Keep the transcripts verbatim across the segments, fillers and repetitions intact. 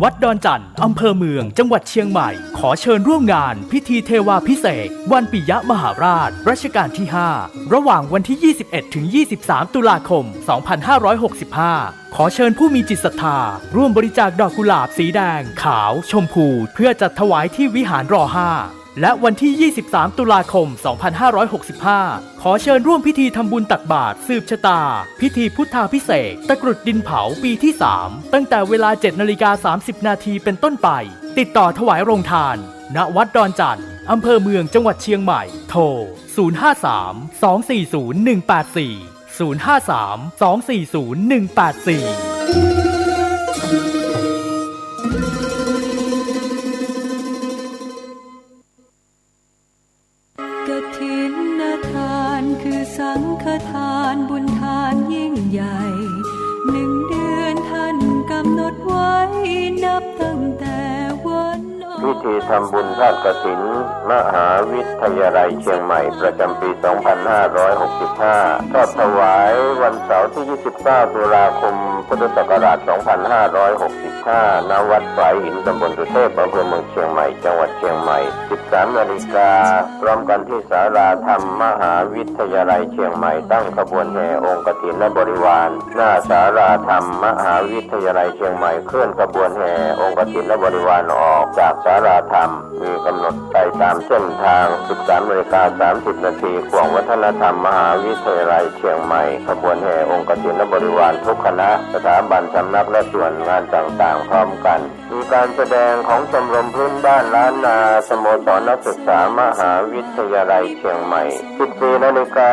วัดดอนจั่น อำเภอเมือง จังหวัดเชียงใหม่ ขอเชิญร่วมงานพิธีเทวาภิเษกวันปิยมหาราชรัชกาลที่ห้า ระหว่างวันที่ ยี่สิบเอ็ด ถึง ยี่สิบสาม ตุลาคม สองพันห้าร้อยหกสิบห้า ขอเชิญผู้มีจิตศรัทธาร่วมบริจาคดอกกุหลาบสีแดง ขาว ชมพู เพื่อจัดถวายที่วิหาร รอห้า และวันที่ ยี่สิบสาม ตุลาคม สองพันห้าร้อยหกสิบห้า ขอเชิญร่วมพิธีทำบุญตักบาตรสืบชะตา พิธีพุทธาภิเษกตะกรุดดินเผาปีที่สาม ตั้งแต่เวลา เจ็ดนาฬิกาสามสิบนาทีเป็นต้นไป ติดต่อถวายโรงทาน ณ วัดดอนจั่น อำเภอเมือง จังหวัดเชียงใหม่ โทร ศูนย์ห้าสาม สองสี่ศูนย์ หนึ่งแปดสี่ ศูนย์ห้าสาม สองสี่ศูนย์ หนึ่งแปดสี่ กฐินทานคือสังฆทานบุญทานยิ่งใหญ่ หนึ่งเดือนท่านกำหนดไว้นับตั้งแต่วันออก พิธีทำบุญทอดกฐินมหาวิทยาลัยเชียงใหม่ประจำปี สองพันห้าร้อยหกสิบห้า ทอดถวายวันเสาร์ที่ ยี่สิบเก้า ตุลาคม พุทธศักราช สองพันห้าร้อยหกสิบห้า ณ วัดฝายหิน ตำบลสุเทพ อำเภอเมืองเชียงใหม่ จังหวัดเชียงใหม่ สิบสามนาฬิกา พร้อมกันที่ศาลาธรรมมหาวิทยาลัยเชียงใหม่ ตั้งขบวนแห่องค์กฐินและบริวาร หน้าศาลาธรรมมหาวิทยาลัยเชียงใหม่ เคลื่อนขบวนแห่องค์กฐินและบริวารออกจากศาลาธรรม มีกำหนดไปตามเส้นทาง สิบสามนาฬิกาสามสิบนาที ข่วงวัฒนธรรมมหาวิทยาลัยเชียงใหม่ ขบวนแห่องค์กฐินและบริวารทุกคณะ สถาบัน สำนัก และส่วนงานต่างๆ พร้อมกัน มีการแสดงของชมรมพื้นบ้านล้านนา สโมสรนักศึกษามหาวิทยาลัยเชียงใหม่ สิบสี่นาฬิกา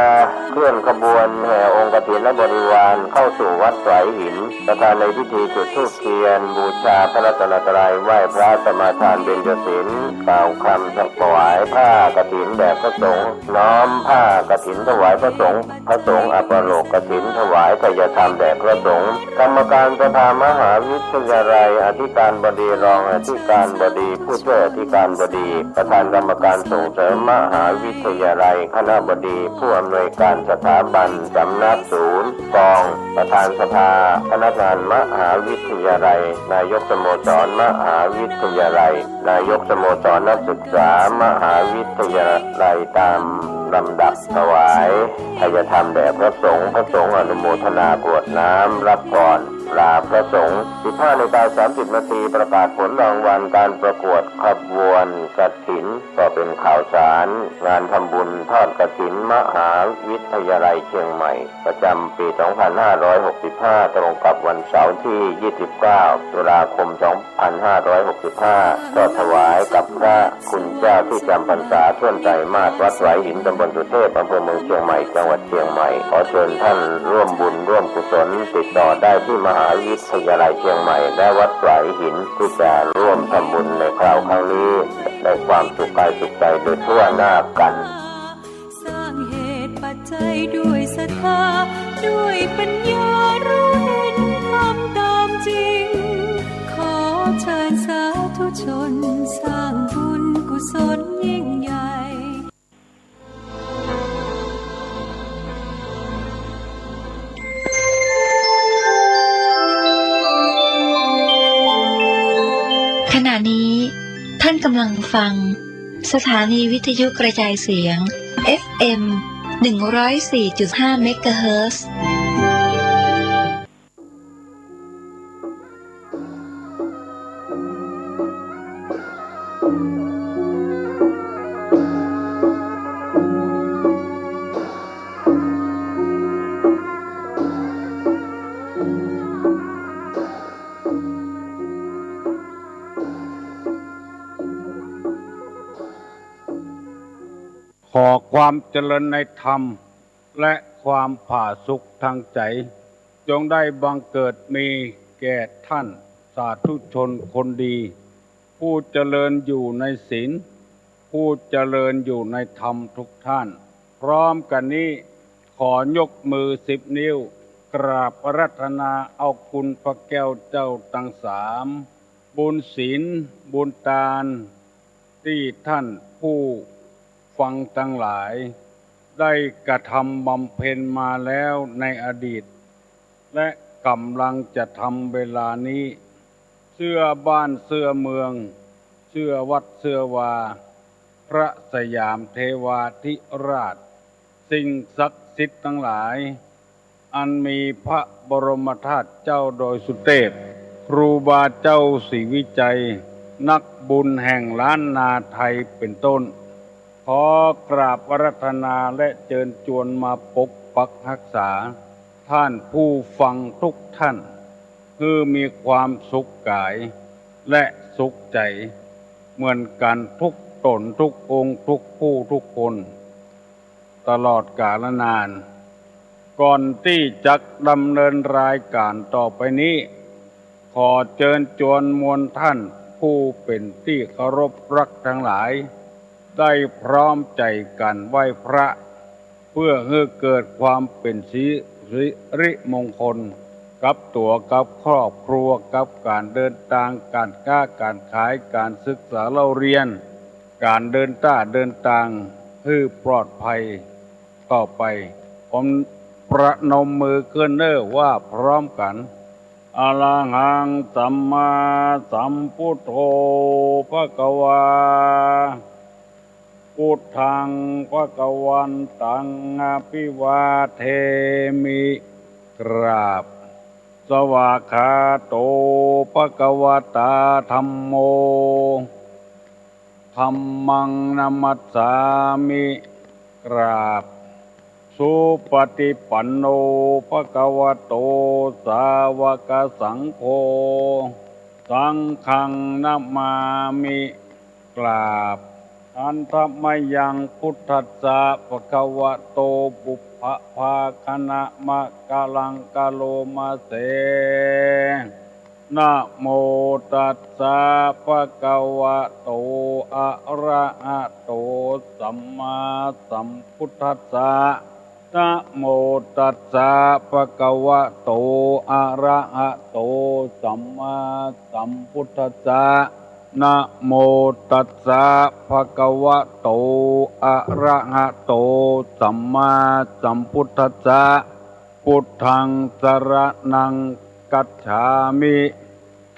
เคลื่อนขบวนแห่องค์กฐินและบริวารเข้าสู่วัดฝายหิน ประธานในพิธีจุดธูปเทียน บูชาพระรัตนตรัย ไหว้พระสมาทานเบญจศีล กล่าวคำถวายผ้ากฐินแด่พระสงฆ์ น้อมผ้ากฐินถวายพระสงฆ์ พระสงฆ์อัปโลกกฐินถวายไทยธรรมแด่พระสงฆ์ กรรมการสภามหาวิทยาลัย อธิการบดี รองอธิการบดี ผู้ช่วยอธิการบดี ประธานกรรมการส่งเสริมมหาวิทยาลัย คณบดี ผู้อำนวยการสถาบัน สำนัก ศูนย์ กอง ประธานสภาพนักงานมหาวิทยาลัย นายกสโมสรมหาวิทยาลัย นายกสโมสรนักศึกษามหาวิทยาลัย ตามลำดับถวายไทยธรรมแด่พระสงฆ์ พระสงฆ์อนุโมทนากรวดน้ำรับพรลาพระสงฆ์ สิบห้านาฬิกาสามสิบนาที ประกาศผลรางวัลการประกวดขบวนกฐิน ก็เป็นข่าวสารงานทำบุญทอดกฐินมหาวิทยาลัยเชียงใหม่ ประจำปี สองพันห้าร้อยหกสิบห้า ตรงกับวันเสาร์ที่ ยี่สิบเก้า ตุลาคม สองพันห้าร้อยหกสิบห้า ทอดถวายกับพระคุณเจ้าที่จำพรรษาถ้วนไตรมาส วัดฝายหิน ตำบลสุเทพ อำเภอเมืองเชียงใหม่ จังหวัดเชียงใหม่ ขอเชิญท่านร่วมบุญร่วมกุศล ติดต่อได้ที่มหาวิทยาลัยเชียงใหม่ และวัดฝายหิน ที่จะร่วมทำบุญในคราวครั้งนี้ ได้ความสุขกายสุขใจโดยทั่วหน้ากัน สร้างเหตุปัจจัยด้วยศรัทธา ด้วยปัญญารู้เห็นธรรมตามจริง ขอเชิญสาธุชนสร้างบุญกุศลยิ่งใหญ่ ขณะนี้ท่านกำลังฟัง สถานีวิทยุกระจายเสียง เอฟเอ็ม หนึ่งร้อยสี่จุดห้า เมกะเฮิรตซ์ ขอความเจริญในธรรม และความผาสุกทางใจ จงได้บังเกิดมีแก่ท่านสาธุชนคนดี ผู้เจริญอยู่ในศีล ผู้เจริญอยู่ในธรรมทุกท่าน พร้อมกันนี้ ขอยกมือสิบนิ้ว กราบอาราธนาเอาคุณพระแก้วเจ้าทั้งสาม บุญศีล บุญตาน ที่ท่านผู้ฟังทั้งหลาย ได้กระทำบำเพ็ญมาแล้วในอดีต และกำลังจะทำเวลานี้ เชื่อบ้านเชื่อเมือง เชื่อวัดเชื่อวา พระสยามเทวาธิราช สิ่งศักดิ์สิทธิ์ตังหลาย อันมีพระบรมธาตุเจ้าดอยสุเตพ ครูบาเจ้าศรีวิชัย นักบุญแห่งล้านนาไทยเป็นต้น ขอกราบอาราธนาและเจิญจวนมาปกปักฮักษา ท่านผู้ฟังทุกท่าน หื้อมีความสุขกายและสุขใจ๋ เหมือนกั๋นทุกต๋นทุกองค์ทุกผู้ทุกคน ตลอดกาลนาน ก่อนตี้จักดำเนินรายก๋านต่อไปนี้ ขอเจิญจวนมวลท่านผู้เป๋นตี้เคารพฮักตังหลาย ได้พร้อมใจ๋กั๋นไหว้พระ เพื่อหื้อเกิดความเป๋นสิริมงคล กับตั๋วกับครอบครัว กับก๋านเดินตาง ก๋านก๊าก๋านขาย ก๋านศึกษาเล่าเฮียน ก๋านเดินต้าเดินตาง หื้อปลอดภัยต่อไป ผมประนมมือขึ้นเน่อ ว่าพร้อมกั๋น อะระหังสัมมาสัมพุทโธ ภะคะวา พุทธัง ภะคะวันตัง อะภิวาเทมิ กราบ สวากขาโต ภะคะวะตา ธัมโม ธัมมัง นะมัสสามิ กราบ สุปฏิปันโน ภะคะวะโต สาวกสังโฆ สังฆัง นะมามิ กราบ หันทะมะยัง พุทธัสสะ ภะคะวะโต ปุพพะภาคะนะมะกะลัง กะโลมะเส นะโมตัสสะ ภะคะวะโต อะระหะโต สัมมาสัมพุทธัสสะ นะโมตัสสะ ภะคะวะโต อะระหะโต สัมมาสัมพุทธัสสะ นะโมตัสสะ ภะคะวะโต อะระหะโต สัมมาสัมพุทธัสสะ พุทธัง สะระณัง คัจฉามิ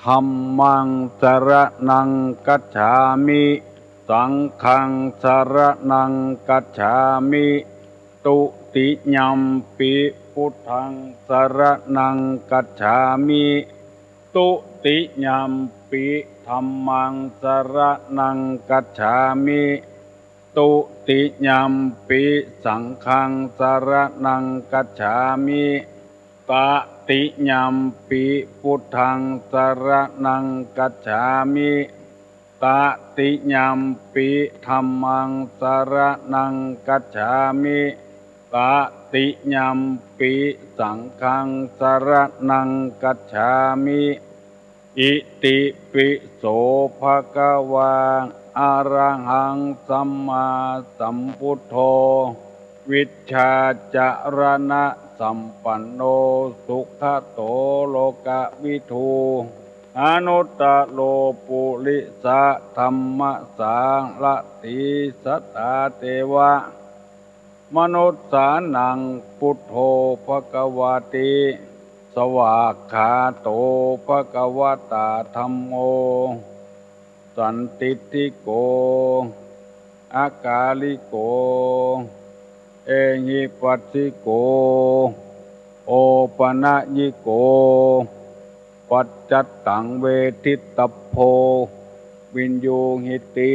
ธัมมัง สะระณัง คัจฉามิ สังฆัง สะระณัง คัจฉามิ ตุติยัมปิ พุทธัง สะระณัง คัจฉามิ ตุติยัมปิ ธัมมัง สะระณัง คัจฉามิ ตุติยัมปิ สังฆัง สะระณัง คัจฉามิ ตติยัมปิ พุทธัง สะระณัง คัจฉามิ ตติยัมปิ ธัมมัง สะระณัง คัจฉามิ ตติยัมปิ สังฆัง สะระณัง คัจฉามิ อิติปิโส ภะคะวา อะระหัง สัมมาสัมพุทโธ วิชชาจะระณะสัมปันโน สุขะโต โลกะวิทู อนุตตะโร ปุริสะธัมมะสารถี สัตถาเทวะ มนุสสานัง พุทโธ ภะคะวะติ สวากขาโต ภะคะวะตา ธัมโม สันทิฏฐิโก อะกาลิโก เอหิปัสสิโก โอปะนะยิโก ปัจจัตตัง เวทิตตัพโพ วินยูหิติ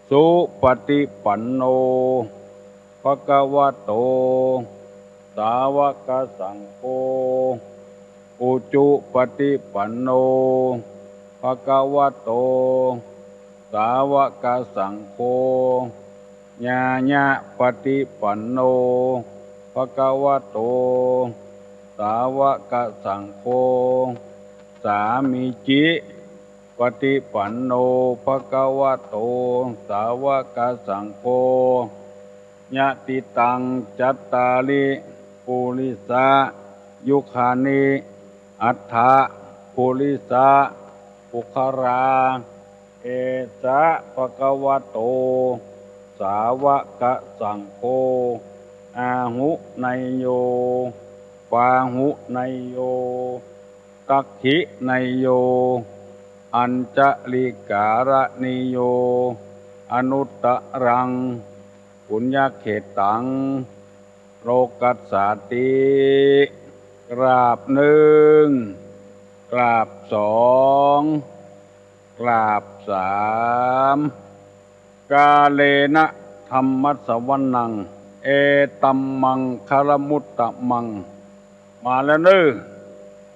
สุปฏิปันโน ภะคะวะโต สาวกสังโฆ อุจุปฏิปันโน ภะคะวะโต สาวกสังโฆ ญาญะปฏิปันโน ภะคะวะโต สาวกสังโฆ สามีจิปฏิปันโน ภะคะวะโต สาวกสังโฆ ยะติตัง จัตตาริ ปุริสะยุคานิ อัฏฐะ ปุริสะปุคคลา เอสะ ภะคะวะโต สาวกสังโฆ อาหุเนยโย ปาหุเนยโย ทักขิเนยโย อัญจลิการะณีโย อนุตตรัง ปุญญเขตตัง โลกัสสาติ กราบหนึ่ง กราบสอง กราบสาม กาเลนะธัมมัสสวนัง เอตัมมังคลมุตตมัง มาแล้วเน้อ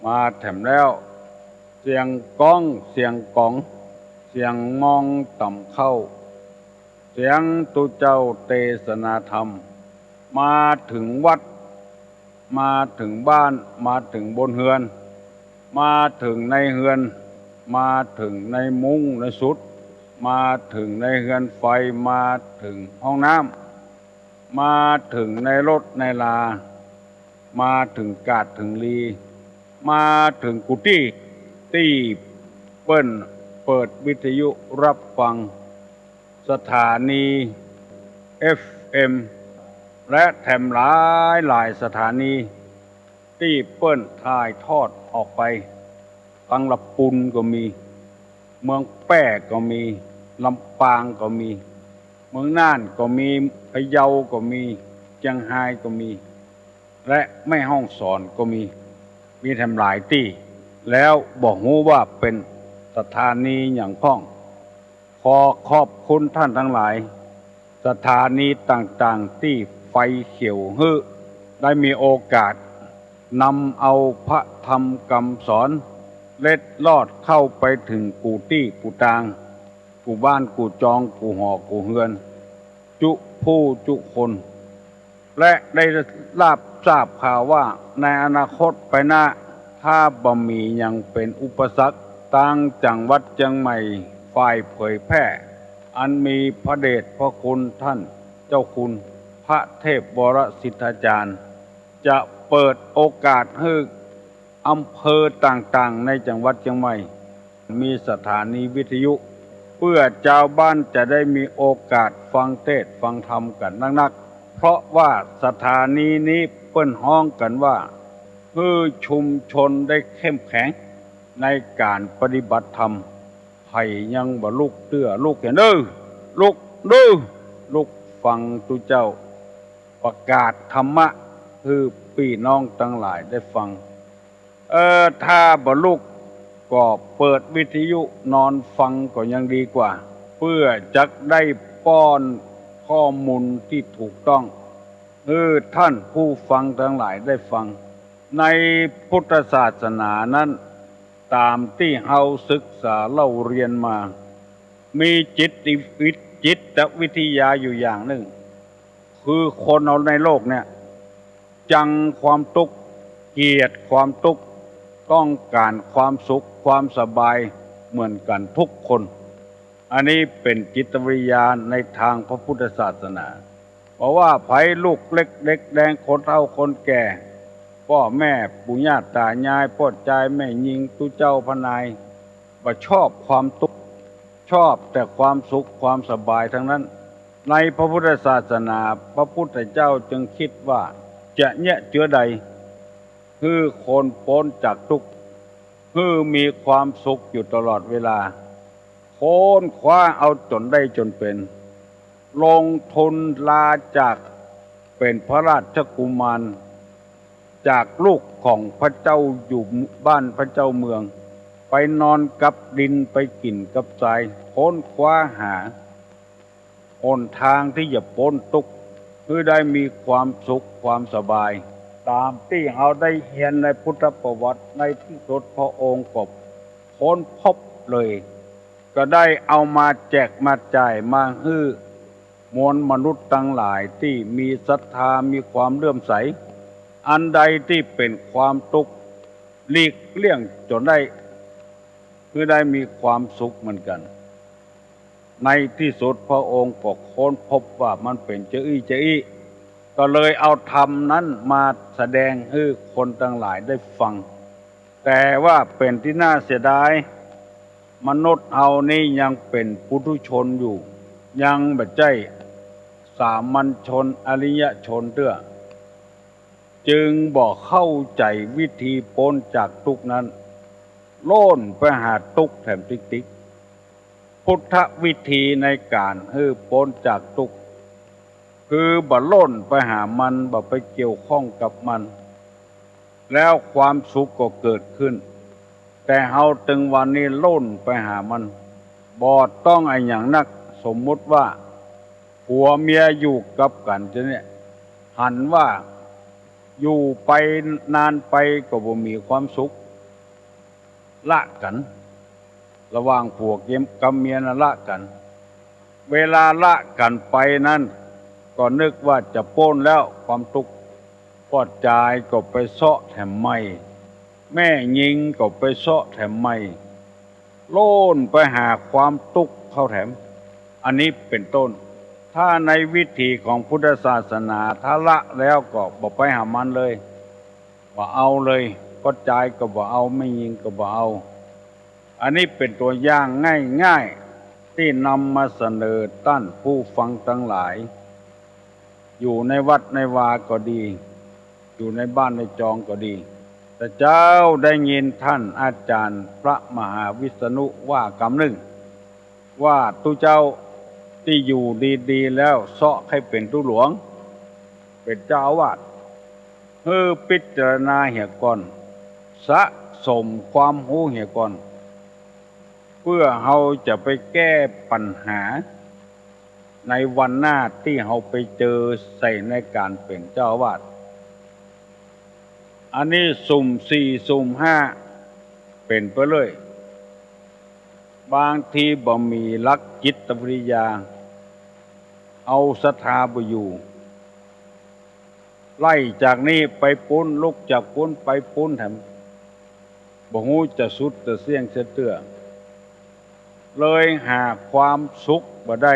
มาแถมแล้ว เสียงก้อง เสียงก๋อง เสียงมองต่ำเข้า เสียงตุ๊เจ้าเตสนาธรรม มาเถิงวัด มาเถิงบ้าน มาเถิงบนเฮือน มาเถิงในเฮือน มาเถิงในมุ้งในสุด มาเถิงในเฮือนไฟ มาเถิงห้องน้ำ มาเถิงในรถในลา มาเถิงกาดเถิงลี มาเถิงกู้ตี้ ตี้เปิ้นเปิดวิทยุฮับฟัง สถานี เอฟเอ็ม และแถมหลายหลายสถานี ตี้เปิ้นถ่ายทอดออกไป ตังละปูนก็มี เมืองแป้ก็มี ลำปางก็มี เมืองน่านก็มี พะเยาก็มี เจียงฮายก็มี และแม่ฮ่องสอนก็มี มีแถมหลายตี้ แล้วบ่ฮู้ว่าเป๋นสถานีหยังพ่อง ขอขอบคุณท่านตังหลาย สถานีต่างๆ ตี้ไฟเขียวหื้อได้มีโอกาสนำเอาพระธรรมกำสอน เล็ดลอดเข้าไปเถิงกู้ตี้กู้ตาง กู้บ้านกู้จอง กู้หอกู้เฮือน จุผู้จุคน และได้รับทราบข่าวว่าในอนาคตไปหน้า ถ้าบ่มีหยังเป๋นอุปสรรค ตางจังหวัดเจียงใหม่ฝ่ายเผยแพร่ อันมีพระเดชพระคุณท่านเจ้าคุณพระเทพวรสิทธาจารย์ จะเปิดโอกาสหื้อ อำเภอต่างๆ ในจังหวัดเจียงใหม่ มีสถานีวิทยุ เพื่อจาวบ้านจะได้มีโอกาสฟังเทศน์ฟังธรรมกั๋นนักๆ เพราะว่าสถานีนี้เปิ้นฮ้องกั๋นว่า หื้อชุมชนได้เข้มแข็งในก๋านปฏิบัติธรรม ใผยังบ่ลุกเตื้อ ลุกเหียเน้อ ลุกเน้อ ลุกฟังตุ๊เจ้าประกาศธรรมะ หื้อปี้น้องตังหลายได้ฟัง เออ ถ้าบ่ลุกก็เปิดวิทยุนอนฟังก็ยังดีกว่า เพื่อจักได้ป้อนข้อมูลตี้ถูกต้อง หื้อท่านผู้ฟังตังหลายได้ฟัง ในพุทธศาสนานั้น ต๋ามตี้เฮาศึกษาเล่าเรียนมา มีจิตวิท- จิตวิทยาอยู่อย่างนึ่ง คือคนเฮาในโลกเนี่ย จังความตุ๊กข์ เกลียดความตุ๊กข์ ต้องก๋านความสุขความสบายเหมือนกั๋นทุกคน อันนี้เป๋นจิตวิทยาในตางพระพุทธศาสนา บ่ว่าใผ ลูกเล็กเด็กแดง คนเฒ่าคนแก่ ป้อแม่ปู่ย่าต๋ายาย ป้อจายแม่ญิง ตุ๊เจ้าพระนาย บ่ชอบความตุ๊กข์ ชอบแต่ความสุขความสบายทั้งนั้น ในพระพุทธศาสนา พระพุทธเจ้าจึงกึ๊ดว่า จะเยียะเจือใด หื้อคนป๊นจากตุ๊กข์ หื้อมีความสุขอยู่ตลอดเวลา ค้นคว้าเอาจ๋นได้จ๋นเป๋น ลงทุนลาจากเป๋นพระราชกุมาร จากลูกของพระเจ้าอยู่บ้านพระเจ้าเมือง ไปนอนกับดิน ไปกิ๋นกับทราย ค้นคว้าหาหนตางตี้จะป๊นตุ๊กข์ หื้อได้มีความสุขความสบาย ต๋ามตี้เฮาได้เฮียนในพุทธประวัติ ในตี้สุดพระองค์ก็ค้นพบเลย ก็ได้เอามาแจกมาจ่ายมาหื้อมวลมนุษย์ตังหลายตี้มีศรัทธา มีความเลื่อมใส อันใดตี้เป๋นความตุ๊กข์ หลีกเลี่ยงจ๋นได้ หื้อได้มีความสุขเหมือนกั๋น ในตี้สุดพระองค์ก็ค้นพบว่ามันเป๋นจาอี้จาอี้ ก็เลยเอาธรรมนั้นมาแสดงหื้อคนตังหลายได้ฟัง แต่ว่าเป๋นตี้น่าเสียดาย มนุษย์เฮานี้ยังเป๋นปุถุชนอยู่ ยังบ่ใจ้สามัญชนอริยชนเตื้อ จึงบ่เข้าใจ๋วิธีป๊นจากตุ๊กข์นั้น ล่นไปหาตุ๊กข์แถมติ๊กๆ พุทธวิธีในก๋านหื้อป๊นจากตุ๊กข์ คือบ่ล่นไปหามัน บ่ไปเกี่ยวข้องกับมัน แล้วความสุขก็เกิดขึ้น แต่เฮาตึงวันนี้ล่นไปหามัน บ่ต้องอะหยังนัก สมมุติว่า ผัวเมียอยู่กับกั๋นจะเนี่ย หันว่าอยู่ไปนานไปก็บ่มีความสุข ละกั๋น ระหว่างผัวกับเมียน่ะละกั๋น เวลาละกั๋นไปนั้น ก็นึกว่าจะป๊นแล้วความตุ๊กข์ ป้อจายก็ไปเซาะแถมใหม่ แม่ญิงก็ไปเซาะแถมใหม่ ล่นไปหาความตุ๊กข์เข้าแถม อันนี้เป๋นต้น ถ้าในวิถีของพุทธศาสนา ถ้าละแล้วก็บ่ไปหามันเลย บ่เอาเลย ป้อจายก็บ่เอา แม่ญิงก็บ่เอา อันนี้เป๋นตั๋วอย่างง่ายๆ ตี้นำมาเสนอต้านผู้ฟังตังหลาย อยู่ในวัดในวาก็ดี อยู่ในบ้านในจองก็ดี แต่เจ้าได้ยินต้านอาจ๋ารย์พระมหาวิษณุว่ากำนึ่ง ว่าตุ๊เจ้าตี้อยู่ดีๆ แล้วเซาะใค่เป๋นตุ๊หลวง เป๋นเจ้าอาวาส หื้อพิจารณาเหียก่อน สะสมความฮู้เหียก่อน เปื้อเฮาจะไปแก้ปัญหา ในวันหน้าตี้เฮาไปเจอใส่ในก๋านเป๋นเจ้าอาวาส อันนี้สุ่มสี่สุ่มห้า เป๋นไปเลย บางทีบ่มีหลักจิตวิทยา เอาศรัทธาบ่อยู่ ไล่จากนี้ไปปู๊น ลุกจากปู๊นไปปู๊นแถม บ่ฮู้จะสุดจะเสี้ยงเสียเตื้อ เลยหาความสุขบ่ได้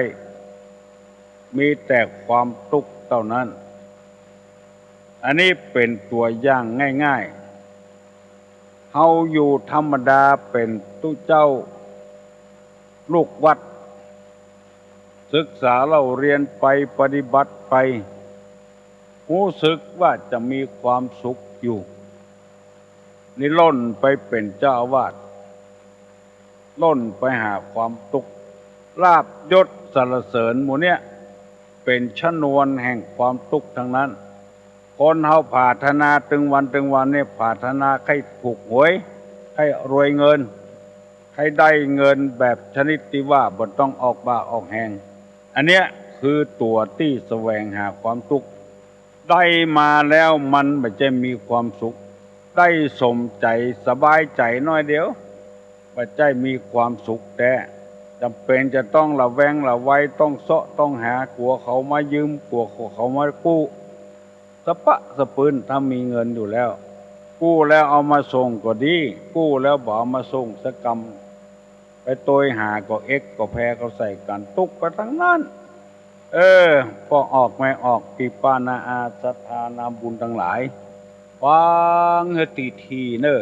มีแต่ความตุ๊กข์เต้านั้น อันนี้เป๋นตั๋วอย่างง่ายๆ เฮาอยู่ธรรมดาเป๋นตุ๊เจ้าลูกวัด ศึกษาเล่าเรียนไปปฏิบัติไป ฮู้สึกว่าจะมีความสุขอยู่ นี่ล่นไปเป๋นเจ้าอาวาส ล่นไปหาความตุ๊กข์ ลาภยศสรรเสริญหมู่เนี้ย เป๋นชนวนแห่งความตุ๊กข์ตังนั้น คนเฮาผาถนาตึงวันตึงวันเนี่ย ผาถนาใค่ถูกหวย ใค่รวยเงิน ใค่ได้เงินแบบชนิดตี้ว่าบ่ต้องออกบ่าออกแฮง อันเนี้ยคือตั๋วตี้แสวงหาความตุ๊กข์ ได้มาแล้วมันบ่ใจ้มีความสุข ได้สมใจ๋สบายใจ๋หน้อยเดียว บ่ใจ้มีความสุขแต๊ จ๋ำเป๋นจะต้องระแวงระวัย ต้องเซาะต้องหา กั๋วเขามายืม กั๋วเขามากู้ สะป๊ะสะปื้น ถ้ามีเงินอยู่แล้ว กู้แล้วเอามาส่งก็ดี กู้แล้วบ่เอามาส่งสักกำ ไปโตยหาก็เอ็กก็แพเขาใส่กั๋น ตุ๊กข์ไปตังนั้น เออ ป้อออกแม่ออก ปี้ป้าน้าอาศรัทธานาบุญตังหลาย ฟังหื้อถี่ๆ เน่อ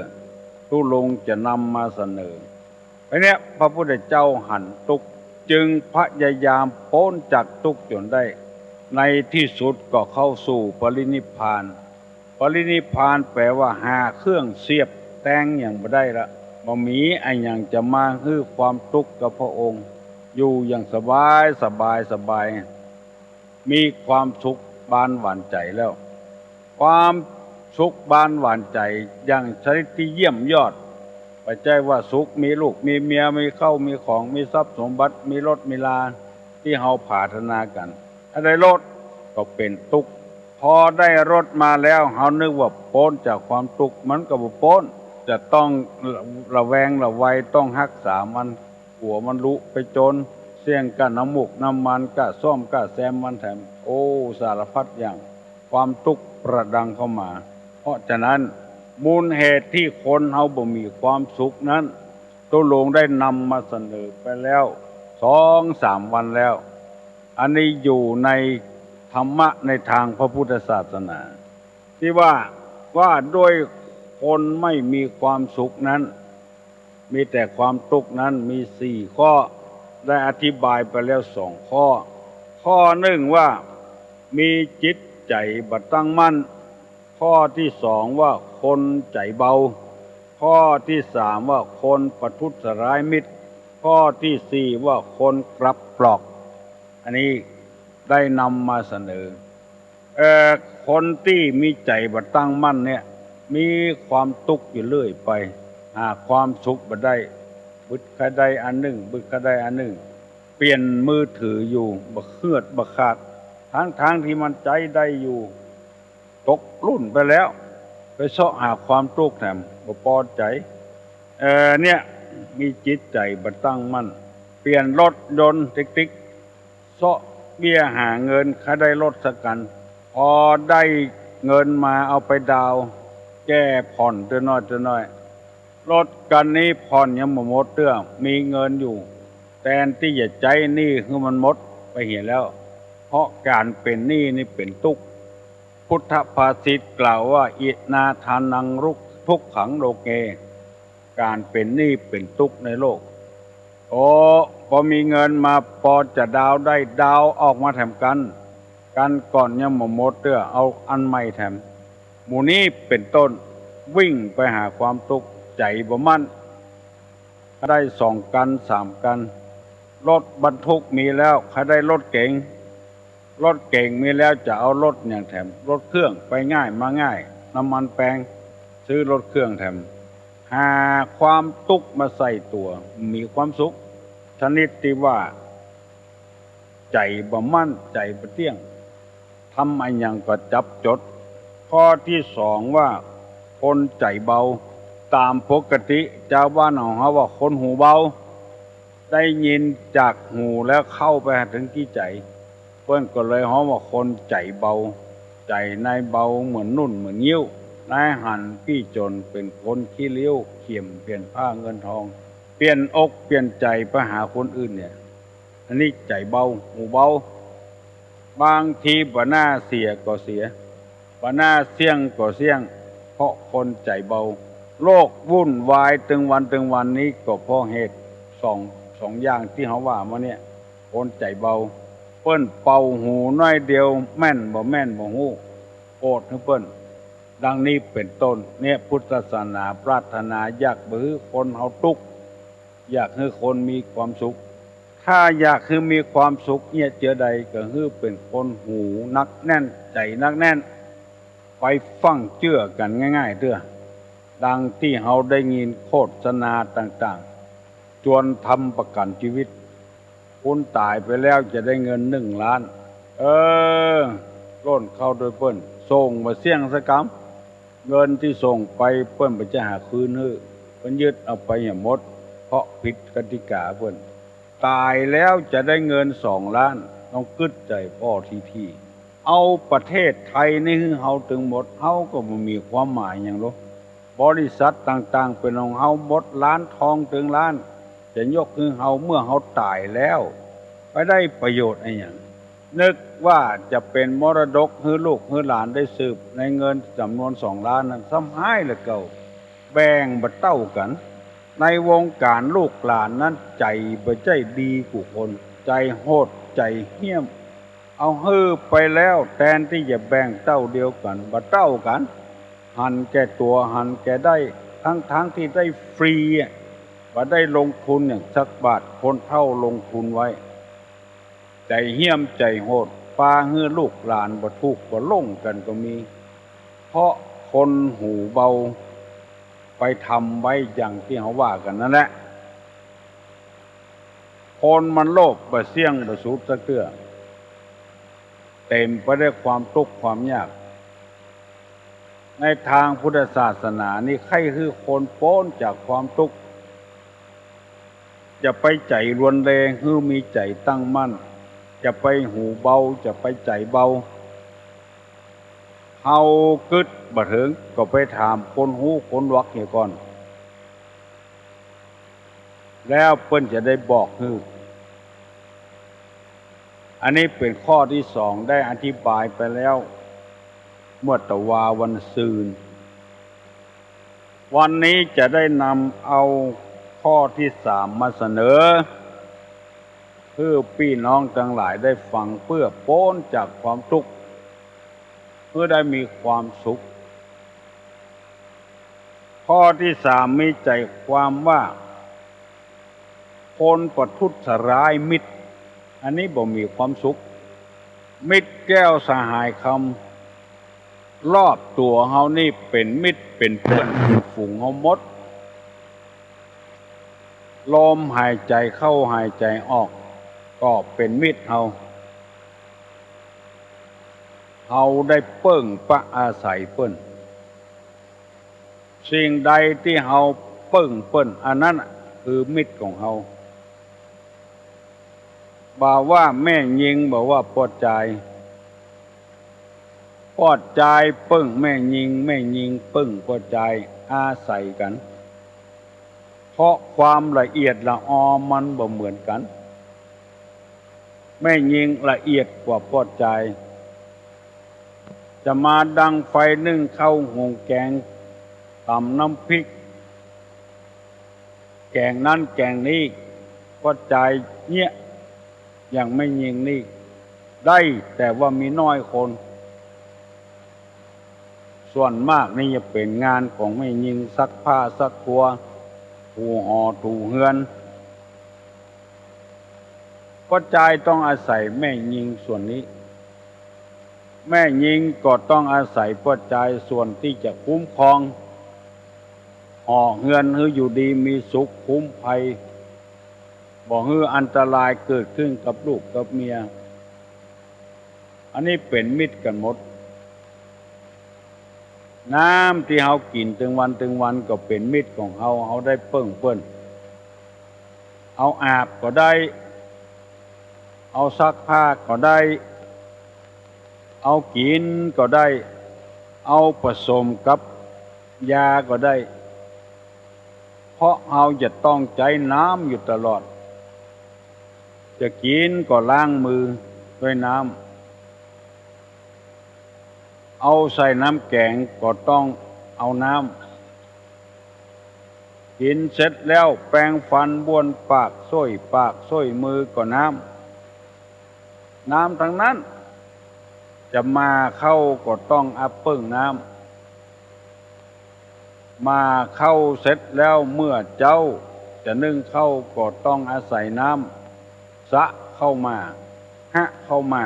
ตุ๊ลุงจะนำมาเสนอ อันเนี้ยพระพุทธเจ้าหันตุ๊กข์ จึงพยายามป๊นจากตุ๊กข์จ๋นได้ ในตี้สุดก็เข้าสู่ปรินิพพาน ปรินิพพานแป๋ว่าหาเครื่องเสียบแตงหยังบ่ได้ละ บ่มีอะหยังจะมาหื้อความตุ๊กข์กับพระองค์ อยู่อย่างสบายสบายสบาย มีความสุขบานหวานใจ๋แล้ว ความสุขบานหวานใจ๋อย่างชนิดตี้เยี่ยมยอด บ่ใจ้ว่าสุขมีลูกมีเมีย มีข้าวมีของ มีทรัพย์สมบัติ มีรถมีลา ตี้เฮาผาถนากั๋น ถ้าได้รถก็เป๋นตุ๊กข์ พอได้รถมาแล้ว เฮานึกว่าป๊นจากความตุ๊กข์ มันก็บ่ป๊น จะต้องระแวงระวัย ต้องฮักษามัน กั๋วมันลุไปจ๋น เสี้ยงก้าน้ำมูกน้ำมัน ก้าซ่อมก้าแซมมันแถม โอ้ สารพัดอย่าง ความตุ๊กข์ประดังเข้ามา เพราะฉะนั้น มูลเหตุตี้คนเฮาบ่มีความสุขนั้น ตุ๊ลุงได้นำมาเสนอไปแล้วสองสามวันแล้ว อันนี้อยู่ในธรรมะในตางพระพุทธศาสนา ตี้ว่า ว่าด้วยคนไม่มีความสุขนั้น มีแต่ความตุ๊กข์นั้นมีสี่ข้อ ได้อธิบายไปแล้วสองข้อ ข้อนึ่งว่ามีจิตใจ๋บ่ตั้งมั่น ข้อตี้สองว่าคนใจ๋เบา ข้อตี้สามว่าคนประทุษร้ายมิตร ข้อตี้สี่ว่าคนกลับกรอก อันนี้ได้นำมาเสนอ เอ่อ คนตี้มีใจ๋บ่ตั้งมั่นเนี่ย มีความตุ๊กข์อยู่เรื่อยไป หาความสุขบ่ได้ บึดใค่ได้อันนึ่ง บึดใค่ได้อันนึ่ง เปลี่ยนมือถืออยู่ บ่เฮือดบ่ขาด ตึงๆ ตี้มันใจ๊ได้อยู่ ตกลุ่นไปแล้ว ไปเซาะหาความตุ๊กข์แถม บ่ปอใจ๋ เอ่อ เนี่ย มีจิตใจ๋บ่ตั้งมั่น เปลี่ยนรถยนต์ติ๊กๆ เซาะเบี้ยหาเงิน ใค่ได้รถสักคัน พอได้เงินมาเอาไปดาวน์ แก้ผ่อนเตื้อน้อยเตื้อน้อย รถคันนี้ผ่อนยังบ่หมดเตื้อ มีเงินอยู่ แตนตี้จะใจ๊หนี้หื้อมันหมดไปเหียแล้ว เพราะก๋านเป๋นหนี้นี่เป๋นตุ๊กข์ พุทธภาษิตกล่าวว่า อินาทานังทุกขังโลเก ก๋านเป๋นหนี้เป๋นตุ๊กข์ในโลก โอ้ ปอมีเงินมาปอจะดาวน์ได้ ดาวน์ออกมาแถมกั๋น กั๋นก่อนยังบ่หมดเตื้อ เอาอันใหม่แถม หมู่นี้เป๋นต้น วิ่งไปหาความตุ๊กข์ ใจ๋บ่มั่น ได้สองคันสามคัน รถบรรทุกมีแล้ว ใค่ได้รถเก๋ง รถเก๋งมีแล้วจะเอารถหยังแถม รถเครื่องไปง่ายมาง่าย น้ำมันแปง ซื้อรถเครื่องแถม หาความตุ๊กข์มาใส่ตั๋ว มีความสุข ชนิดตี้ว่า ใจ๋บ่มั่น ใจ๋บ่เตี้ยง ทำอะหยังก็จับจด ข้อตี้สองว่า คนใจ๋เบา ต๋ามปกติจาวบ้านของเฮาว่าคนหูเบา ได้ยินจากหูแล้วเข้าไปหาเถิงตี้ใจ๋ เปิ้นก็เลยฮ้องว่าคนใจ๋เบา ใจ๋นายเบาเหมือนนุ่นเหมือนงิ้ว นายหันปี้จ๋นเป๋นคนขี้ริ้ว เขี่ยมเปลี่ยนผ้าเงินทอง เปลี่ยนอกเปลี่ยนใจ๋ไปหาคนอื่นเนี่ย อันนี้ใจ๋เบา หูเบา บางทีบ่น่าเสียก็เสีย บ่น่าเสี้ยงก็เสี้ยง เพราะคนใจ๋เบา โลกวุ่นวายตึงวันตึงวันนี้ก็เพราะเหตุสอง สองอย่างตี้เฮาว่ามาเนี่ย คนใจ๋เบา เปิ้นเป่าหูน้อยเดียว แม่นบ่แม่นบ่ฮู้ โปดหื้อเปิ้น ดังนี้เป๋นต้น เนี่ย พุทธศาสนาปรารถนาอยากบ่หื้อคนเฮาตุ๊กข์ อยากหื้อคนมีความสุข ถ้าอยากหื้อมีความสุขเนี่ย เจือใดก็หื้อเป๋นคนหูหนักแน่น ใจ๋หนักแน่น ไปฟั่งเจื้อกั๋นง่ายๆ เตื้อ ดังตี้เฮาได้ยินโฆษณาต่างๆ จวนทำประกั๋นจีวิต คุณต๋ายไปแล้วจะได้เงินหนึ่งล้าน เออ ล่นเข้าโตยเปิ้น ส่งบ่เสี้ยงสักกำ เงินตี้ส่งไปเปิ้นบ่ใจ้หาคืนหื้อ เปิ้นยึดเอาไปเหียหมด เพราะผิดกติกาเปิ้น ต๋ายแล้วจะได้เงินสองล้าน ต้องกึ๊ดใจ๋ป้อทีๆ เอาประเทศไทยนี้หื้อเฮาตึงหมด เฮาก็บ่มีความหมายหยังลอ บริษัทต่างๆ เป๋นของเฮาหมด ร้านทองตึงร้าน จะยกหื้อเฮาเมื่อเฮาต๋ายแล้ว ไปได้ประโยชน์อะหยัง นึกว่าจะเป๋นมรดกหื้อลูกหื้อหลานได้สืบ ในเงินจ๋ำนวนสองล้านนั้น ซ้ำฮ้ายเหลือเก่า แบ่งบ่เต้ากั๋น ในวงก๋านลูกหลานนั้นใจ๋บ่ใจ้ดีกู้คน ใจ๋โหด ใจ๋เหี้ยม เอาหื้อไปแล้ว แตนตี้จะแบ่งเต้าเดียวกั๋น บ่เต้ากั๋น หันแก่ตั๋ว หันแก่ได้ ตึงๆ ตี้ได้ฟรีอะ บ่ได้ลงทุนหยังสักบาท คนเฒ่าลงทุนไว้ ใจ๋เหี้ยมใจ๋โหด ปาหื้อลูกหลานบ่ถูกบ่ลงกั๋นก็มี เพราะคนหูเบา ไปทำไว้อย่างตี้เฮาว่ากั๋นนั้นแหละ คนมันโลภบ่เสี้ยงบ่สุดสักเตื้อ เต๋มไปด้วยความตุ๊กข์ความยาก ในตางพุทธศาสนานี้ใค่หื้อคนป๊นจากความตุ๊กข์ จะไปใจ๋รวนเร หื้อมีใจ๋ตั้งมั่น จะไปหูเบา จะไปใจ๋เบา เฮากึ๊ดบ่เถิง ก็ไปถามคนฮู้คนฮักเหียก่อน แล้วเปิ้นจะได้บอกหื้อ อันนี้เป๋นข้อตี้สอง ได้อธิบายไปแล้ว เมื่อตะวาวันซืน วันนี้จะได้นำเอาข้อตี้สามมาเสนอ หื้อปี้น้องตังหลายได้ฟัง เปื้อป๊นจากความตุ๊กข์ หื้อได้มีความสุข ข้อตี้สามมีใจ๋ความว่า คนประทุษร้ายมิตร อันนี้บ่มีความสุข มิตรแก้วสหายคำ รอบตั๋วเฮานี่เป๋นมิตรเป๋นเปื้อนเป๋นฝูงเฮาหมด ลมหายใจ๋เข้าหายใจ๋ออก ก็เป๋นมิตรเฮา เฮาได้เปิ้งปะอาศัยเปิ้น สิ่งใดตี้เฮาเปิ้งเปิ้น อันนั้นน่ะคือมิตรของเฮา บ่ว่าแม่ญิง บ่ว่าป้อจาย ป้อจายเปิ้งแม่ญิง แม่ญิงเปิ้งป้อจาย อาศัยกั๋น เพราะความละเอียดละออมันบ่เหมือนกั๋น แม่ญิงละเอียดกว่าป้อจาย จะมาดังไฟนึ่งข้าวหุงแก๋ง ต๋ำน้ำพริก แก๋งนั้นแก๋งนี้ ป้อจายเยียะ อย่างแม่ญิงนี่ได้ แต่ว่ามีน้อยคน ส่วนมากนี่จะเป๋นงานของแม่ญิง ซักผ้าซักครัว ถูหอถูเฮือน ป้อจายต้องอาศัยแม่ญิงส่วนนี้ แม่ญิงก็ต้องอาศัยป้อจายส่วนตี้จะคุ้มครอง หอเฮือนหื้ออยู่ดีมีสุข คุ้มภัย บ่หื้ออันตรายเกิดขึ้นกับลูกกับเมีย อันนี้เป๋นมิตรกั๋นหมด น้ำตี้เฮากิ๋นตึงวันตึงวันก็เป๋นมิตรของเฮา เฮาได้เปิ้งเปิ้น เอาอาบก็ได้ เอาซักผ้าก็ได้ เอากิ๋นก็ได้ เอาผสมกับยาก็ได้ เพราะเฮาจะต้องใจ๊น้ำอยู่ตลอด จะกิ๋นก็ล้างมือด้วยน้ำ เอาใส่น้ำแก๋งก็ต้องเอาน้ำ กิ๋นเสร็จแล้วแปรงฟันบ้วนปาก ส้วยปากส้วยมือก็น้ำ น้ำตังนั้น จะหม่าข้าวก็ต้องอาเปิ้งน้ำ หม่าข้าวเสร็จแล้วเมื่อเจ๊าจะนึ่งข้าวก็ต้องอาศัยน้ำ สะข้าวหม่า หะข้าวหม่า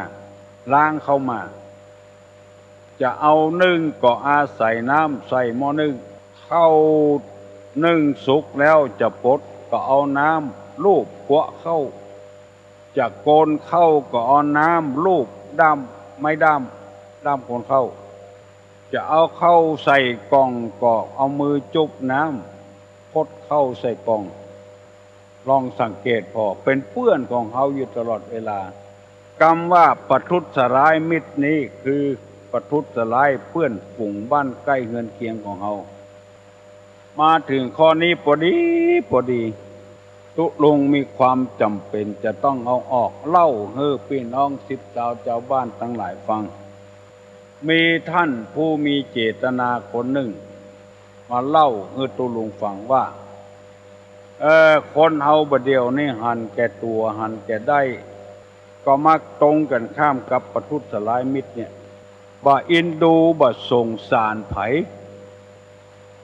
ล้างข้าวหม่า จะเอานึ่งก็อาศัยน้ำใส่หม้อนึ่ง ข้าวนึ่งสุกแล้วจะปดก็เอาน้ำลูบกั๊วะข้าว จะโกนข้าวก็เอาน้ำลูบด้ามไม้ด้าม ด้ามโกนข้าว จะเอาข้าวใส่ก่องก็เอามือจุ๊บน้ำ พดข้าวใส่ก่อง ลองสังเกตผ่อ เป๋นเปื้อนของเฮาอยู่ตลอดเวลา กำว่าประทุษร้ายมิตรนี้คือประทุษร้ายเปื้อนฝูงบ้านใก้เฮือนเคียงของเฮา มาเถิงข้อนี้ปอดีปอดี ตุ๊ลุงมีความจ๋ำเป๋นจะต้องเอาออกเล่าหื้อปี้น้องสิทธิ์ซาวจาวบ้านตังหลายฟัง มีต้านผู้มีเจตนาคนนึ่ง มาเล่าหื้อตุ๊ลุงฟังว่า เออ คนเฮาบ่าเดี่ยวนี้หันแก่ตั๋วหันแก่ได้ ก็มักตรงกั๋นข้ามกับประทุษร้ายมิตรเนี่ย บ่เอ็นดูบ่สงสารใผ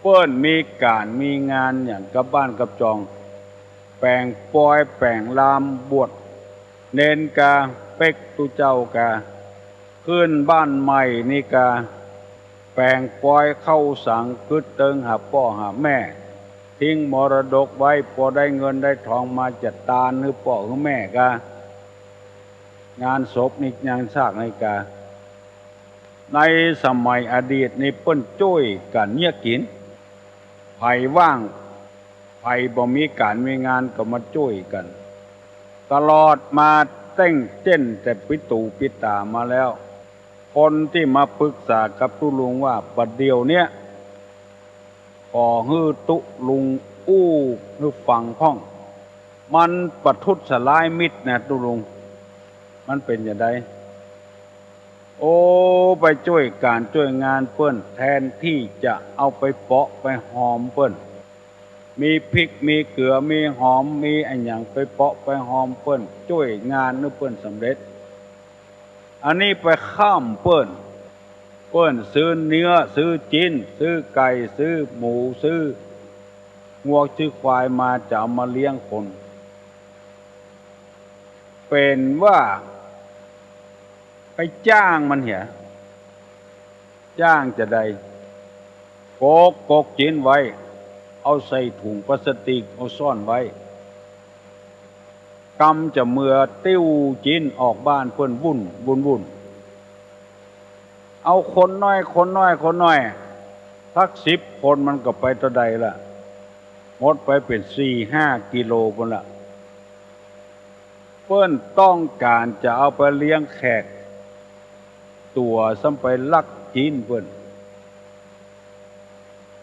เปิ้นมีก๋านมีงานหยังกับบ้านกับจอง แป๋งปอยแป๋งลาม บวชเณรกา เป๊กตุ๊เจ้ากา ขึ้นบ้านใหม่นี่กา แป๋งปอยเข้าสัง กึ๊ดเติงหาป้อหาแม่ ทิ้งมรดกไว้ ปอได้เงินได้ทองมาจะตานหื้อป้อหื้อแม่กา งานศพนี่งานซากนี่กา ในสมัยอดีตนี่เปิ้นจ้วยกั๋นเยียะกิ๋น ใผว่าง ใผบ่มีก๋านมีงานก็มาจ้วยกั๋น ตลอดมาเต้งเจ้นแต่ปิ๊ดตูปิ๊ดต๋ามาแล้ว คนตี้มาปึกษากับตุ๊ลุงว่าบ่าเดี่ยวเนี้ย ขอหื้อตุ๊ลุงอู้หื้อฟังพ่อง มันประทุษร้ายมิตรนะตุ๊ลุง มันเป๋นจาใด โอ้ ไปจ้วยก๋านจ้วยงานเปิ้น แทนตี้จะเอาไปเปาะไปหอมเปิ้น มีพริกมีเกลือมีหอมมีอะหยังไปเปาะไปหอมเปิ้น จ้วยงานหื้อเปิ้นสำเร็จ อันนี้ไปข้ามเปิ้น เปิ้นซื้อเนื้อ ซื้อจิ๊น ซื้อไก่ ซื้อหมู ซื้องัว ซื้อควายมา จะเอามาเลี้ยงคน เป๋นว่าไปจ้างมันเหีย จ้างจาใด กก กกจิ๊นไว้ เอาใส่ถุงพลาสติก เอาซ่อนไว้ กำจะเมือติ้วจิ๊นออกบ้านเปิ้นวุ่น วุ่น วุ่น เอาคนน้อย คนน้อย คนน้อย สักสิบคนมันก็ไปเต้าใดละ หมดไปเป๋นสี่ห้ากิโลปู้นละ เปิ้นต้องก๋านจะเอาไปเลี้ยงแขก ตั๋วซ้ำไปลักจิ๊นเปิ้น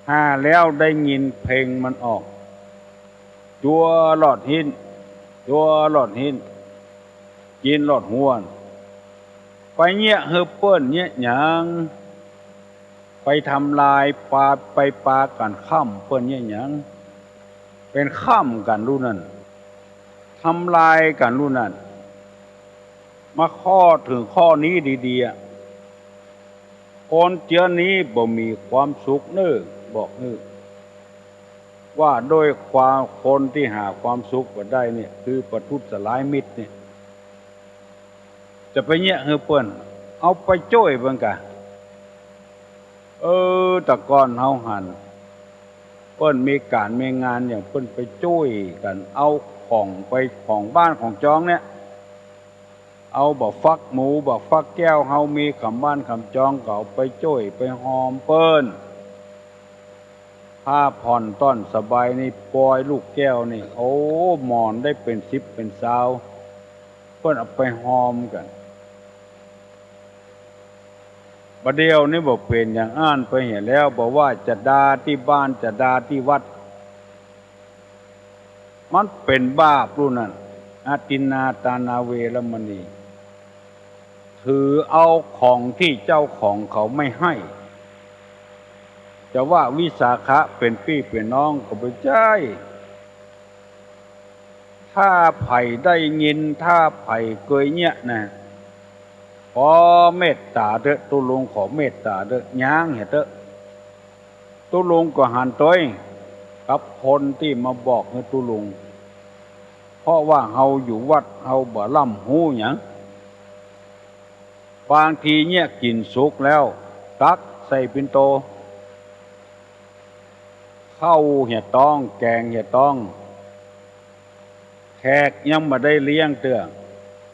หาแล้วได้ยินเพลงมันออก จั๊วหลอดฮิ้น จั๊วหลอดฮิ้น จิ๊นหลอดฮวน ไปเยียะหื้อเปิ้นเยียะหยัง ไปทำลายปา ไปปากั๋นค่ำเปิ้นเยียะหยัง เป๋นค่ำกั๋นลูกนั้น ทำลายกั๋นลูกนั้น มาข้อเถิงข้อนี้ดีๆ อะ คนเจื้อนี้บ่มีความสุขเน่อ บอกหื้อ ว่าโดยความคนตี้หาความสุขบ่ได้เนี่ย คือประทุษร้ายมิตรเนี่ย จะไปเยียะหื้อเปิ้น เอาไปจ้วยเปิ้นก่ะ เออ แต่ก่อนเฮาหัน เปิ้นมีก๋านมีงานอย่างเปิ้นไปจ้วยกั๋น เอาของไปของบ้านของจองเนี่ย เอาบ่าฟักหมู บ่าฟักแก้ว เฮามีก๋ำบ้านก๋ำจองก็เอาไปจ้วยไปหอมเปิ้น ผ้าผ่อนต้อนสบายนี่ ปอยลูกแก้วนี่ โอ้ หมอนได้เป๋นสิบเป๋นซาว เปิ้นเอาไปหอมกั๋น บ่าเดี่ยวนี้บ่เป๋นอย่างอั้นไปเหียแล้ว บ่ว่าจะดาตี้บ้านจะดาตี้วัด มันเป๋นบาปลูกนั้น อทินนาทานาเวรมณี ถือเอาของตี้เจ้าของเขาไม่ให้ จะว่าวิสาขะเป๋นปี้เป๋นน้องก็บ่ใจ้ ถ้าใผได้ยิน ถ้าใผเกยเยียะนะ ขอเมตต๋าเต๊อะ ตุ๊ลุงขอเมตต๋าเต๊อะ ย้างเหียเต๊อะ ตุ๊ลุงก็หันตวยกับคนตี้มาบอกหื้อตุ๊ลุง เพราะว่าเฮาอยู่วัด เฮาบ่ล้ำฮู้หยัง บางทีเยียะกิ๋นสุกแล้ว ตักใส่ปิ่นโต ข้าวเหียต๊อง แก๋งเหียต๊อง แขกยังบ่ได้เลี้ยงเตื้อ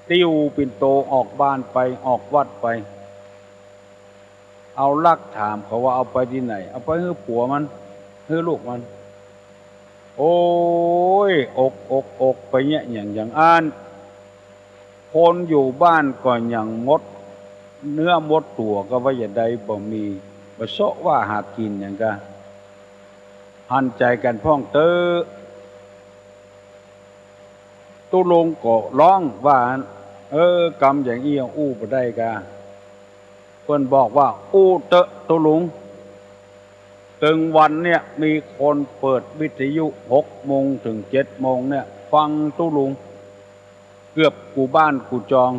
ติ้วปิ่นโตออกบ้านไป ออกวัดไป เอาลักถามเขาว่าเอาไปตี้ไหน เอาไปหื้อผัวมัน หื้อลูกมัน โอ้ย อก อก อก ไปเยียะหยังอย่างอั้น คนอยู่บ้านก็หยังหมดเนื้อหมดตั๋วก็ว่าอย่าใดบ่มี บ่เซาะว่าหากิ๋นหยังกา หันใจ๋กั๋นพ่องเต๊อะ ตุ๊ลุงก็ฮ้องว่า เออ กำอย่างอี้อู้บ่ได้กา เปิ้นบอกว่า อู้เต๊อะตุ๊ลุง ตึงวันเนี่ยมีคนเปิดวิทยุหกโมงเถิงเจ็ดโมงเนี่ย ฟังตุ๊ลุง เกือบกู้บ้านกู้จอง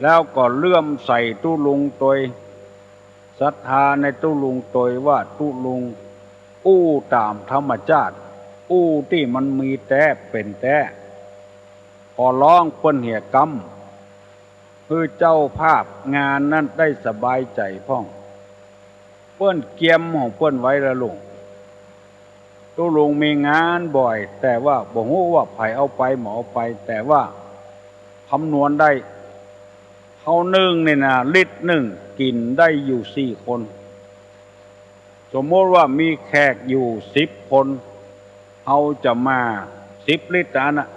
แล้วก็เลื่อมใสตุ๊ลุงตวย ศรัทธาในตุ๊ลุงตวยว่าตุ๊ลุงอู้ต๋ามธรรมจาติ อู้ตี้มันมีแต๊เป๋นแต๊ ขอฮ้องเปิ้นเหียกำ หื้อเจ้าภาพงานนั้นได้สบายใจ๋พ่อง เปิ้นเกียมของเปิ้นไว้ละลุง ตุ๊ลุงมีงานบ่อย แต่ว่าบ่ฮู้ว่าใผเอาไปบ่เอาไป แต่ว่าคำนวณได้ ข้าวนึ่งนี่นะ ลิตรนึ่งกิ๋นได้อยู่สี่คน สมมุติว่ามีแขกอยู่สิบคน เฮาจะมาสิบลิตรอันน่ะ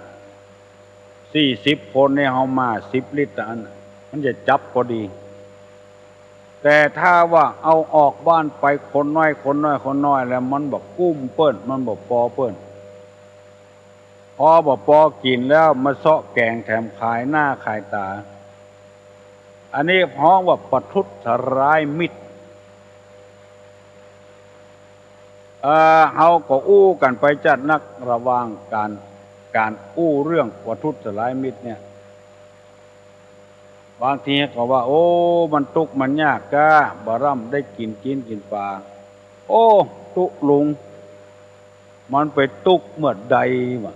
สี่สิบคนเนี่ย เฮามาสิบลิตรอันน่ะ มันจะจับพอดี แต่ถ้าว่าเอาออกบ้านไปคนน้อย คนน้อย คนน้อยแล้ว มันบ่กุ้มเปิ้น มันบ่ปอเปิ้น พอบ่ปอกิ๋นแล้วมาเซาะแก๋งแถมขายหน้าขายต๋า อันนี้ฮ้องว่าประทุษร้ายมิตร เอ่อ เฮาก็อู้กั๋นไปจ๊าดนัก ระหว่างก๋าน ก๋านอู้เรื่องประทุษร้ายมิตรเนี่ย บางทีก็ว่า โอ้ มันตุ๊กข์มันยากก้า บ่ร่ำได้กิ๋นจีนกิ๋นป๋า โอ้ ตุ๊ลุง มันไปตุ๊กข์เมื่อใดวะ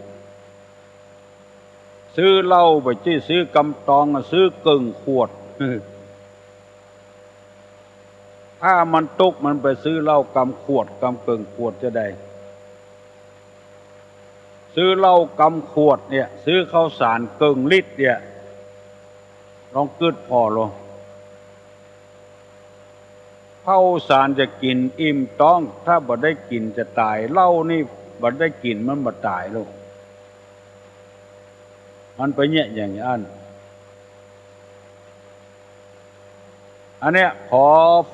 ซื้อเหล้าบ่ใจ้ซื้อกำตองอะ ซื้อเกิ่งขวด ถ้ามันตุ๊กข์มันไปซื้อเหล้ากำขวดกำเกิ่งขวดจะใด ซื้อเหล้ากำขวดเนี่ย ซื้อข้าวสารเกิ่งลิตรเนี่ย ลองกึ๊ดผ่อโล ข้าวสารจะกิ๋นอิ่มต๊อง ถ้าบ่ได้กิ๋นจะต๋าย เหล้านี่บ่ได้กิ๋นมันบ่ต๋ายโล มันไปเยียะอย่างอั้น อันเนี้ยขอ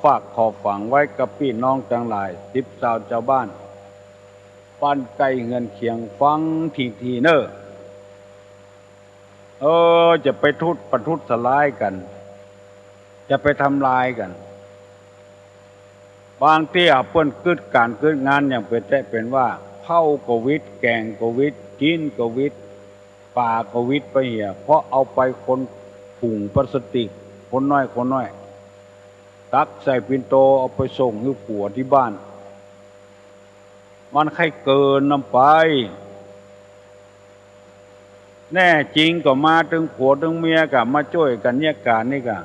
ฝากขอฝังไว้กับปี้น้องตังหลาย สิบซาวจาวบ้าน บ้านใก้เฮือนเคียงฟังทีๆ เน่อ เออ จะไปทุบประทุษร้ายกั๋น จะไปทำลายกั๋น บางเตื้อเปิ้นกึ๊ดก๋านกึ๊ดงานอย่างเป๋นแต๊เป๋นว่า ข้าวก็วิด แก๋งก็วิด จีนก็วิด ป๋าก็วิดไปเหีย เพราะเอาไปคนถุงพลาสติก คนน้อยคนน้อย ตักใส่ปิ่นโตเอาไปส่งหื้อผัวตี้บ้าน มันใค่เกินนำไป แน่จริงก็มาตึงผัวตึงเมียก็มาจ้วยกั๋นเยียะก๋านนี่ก่ะ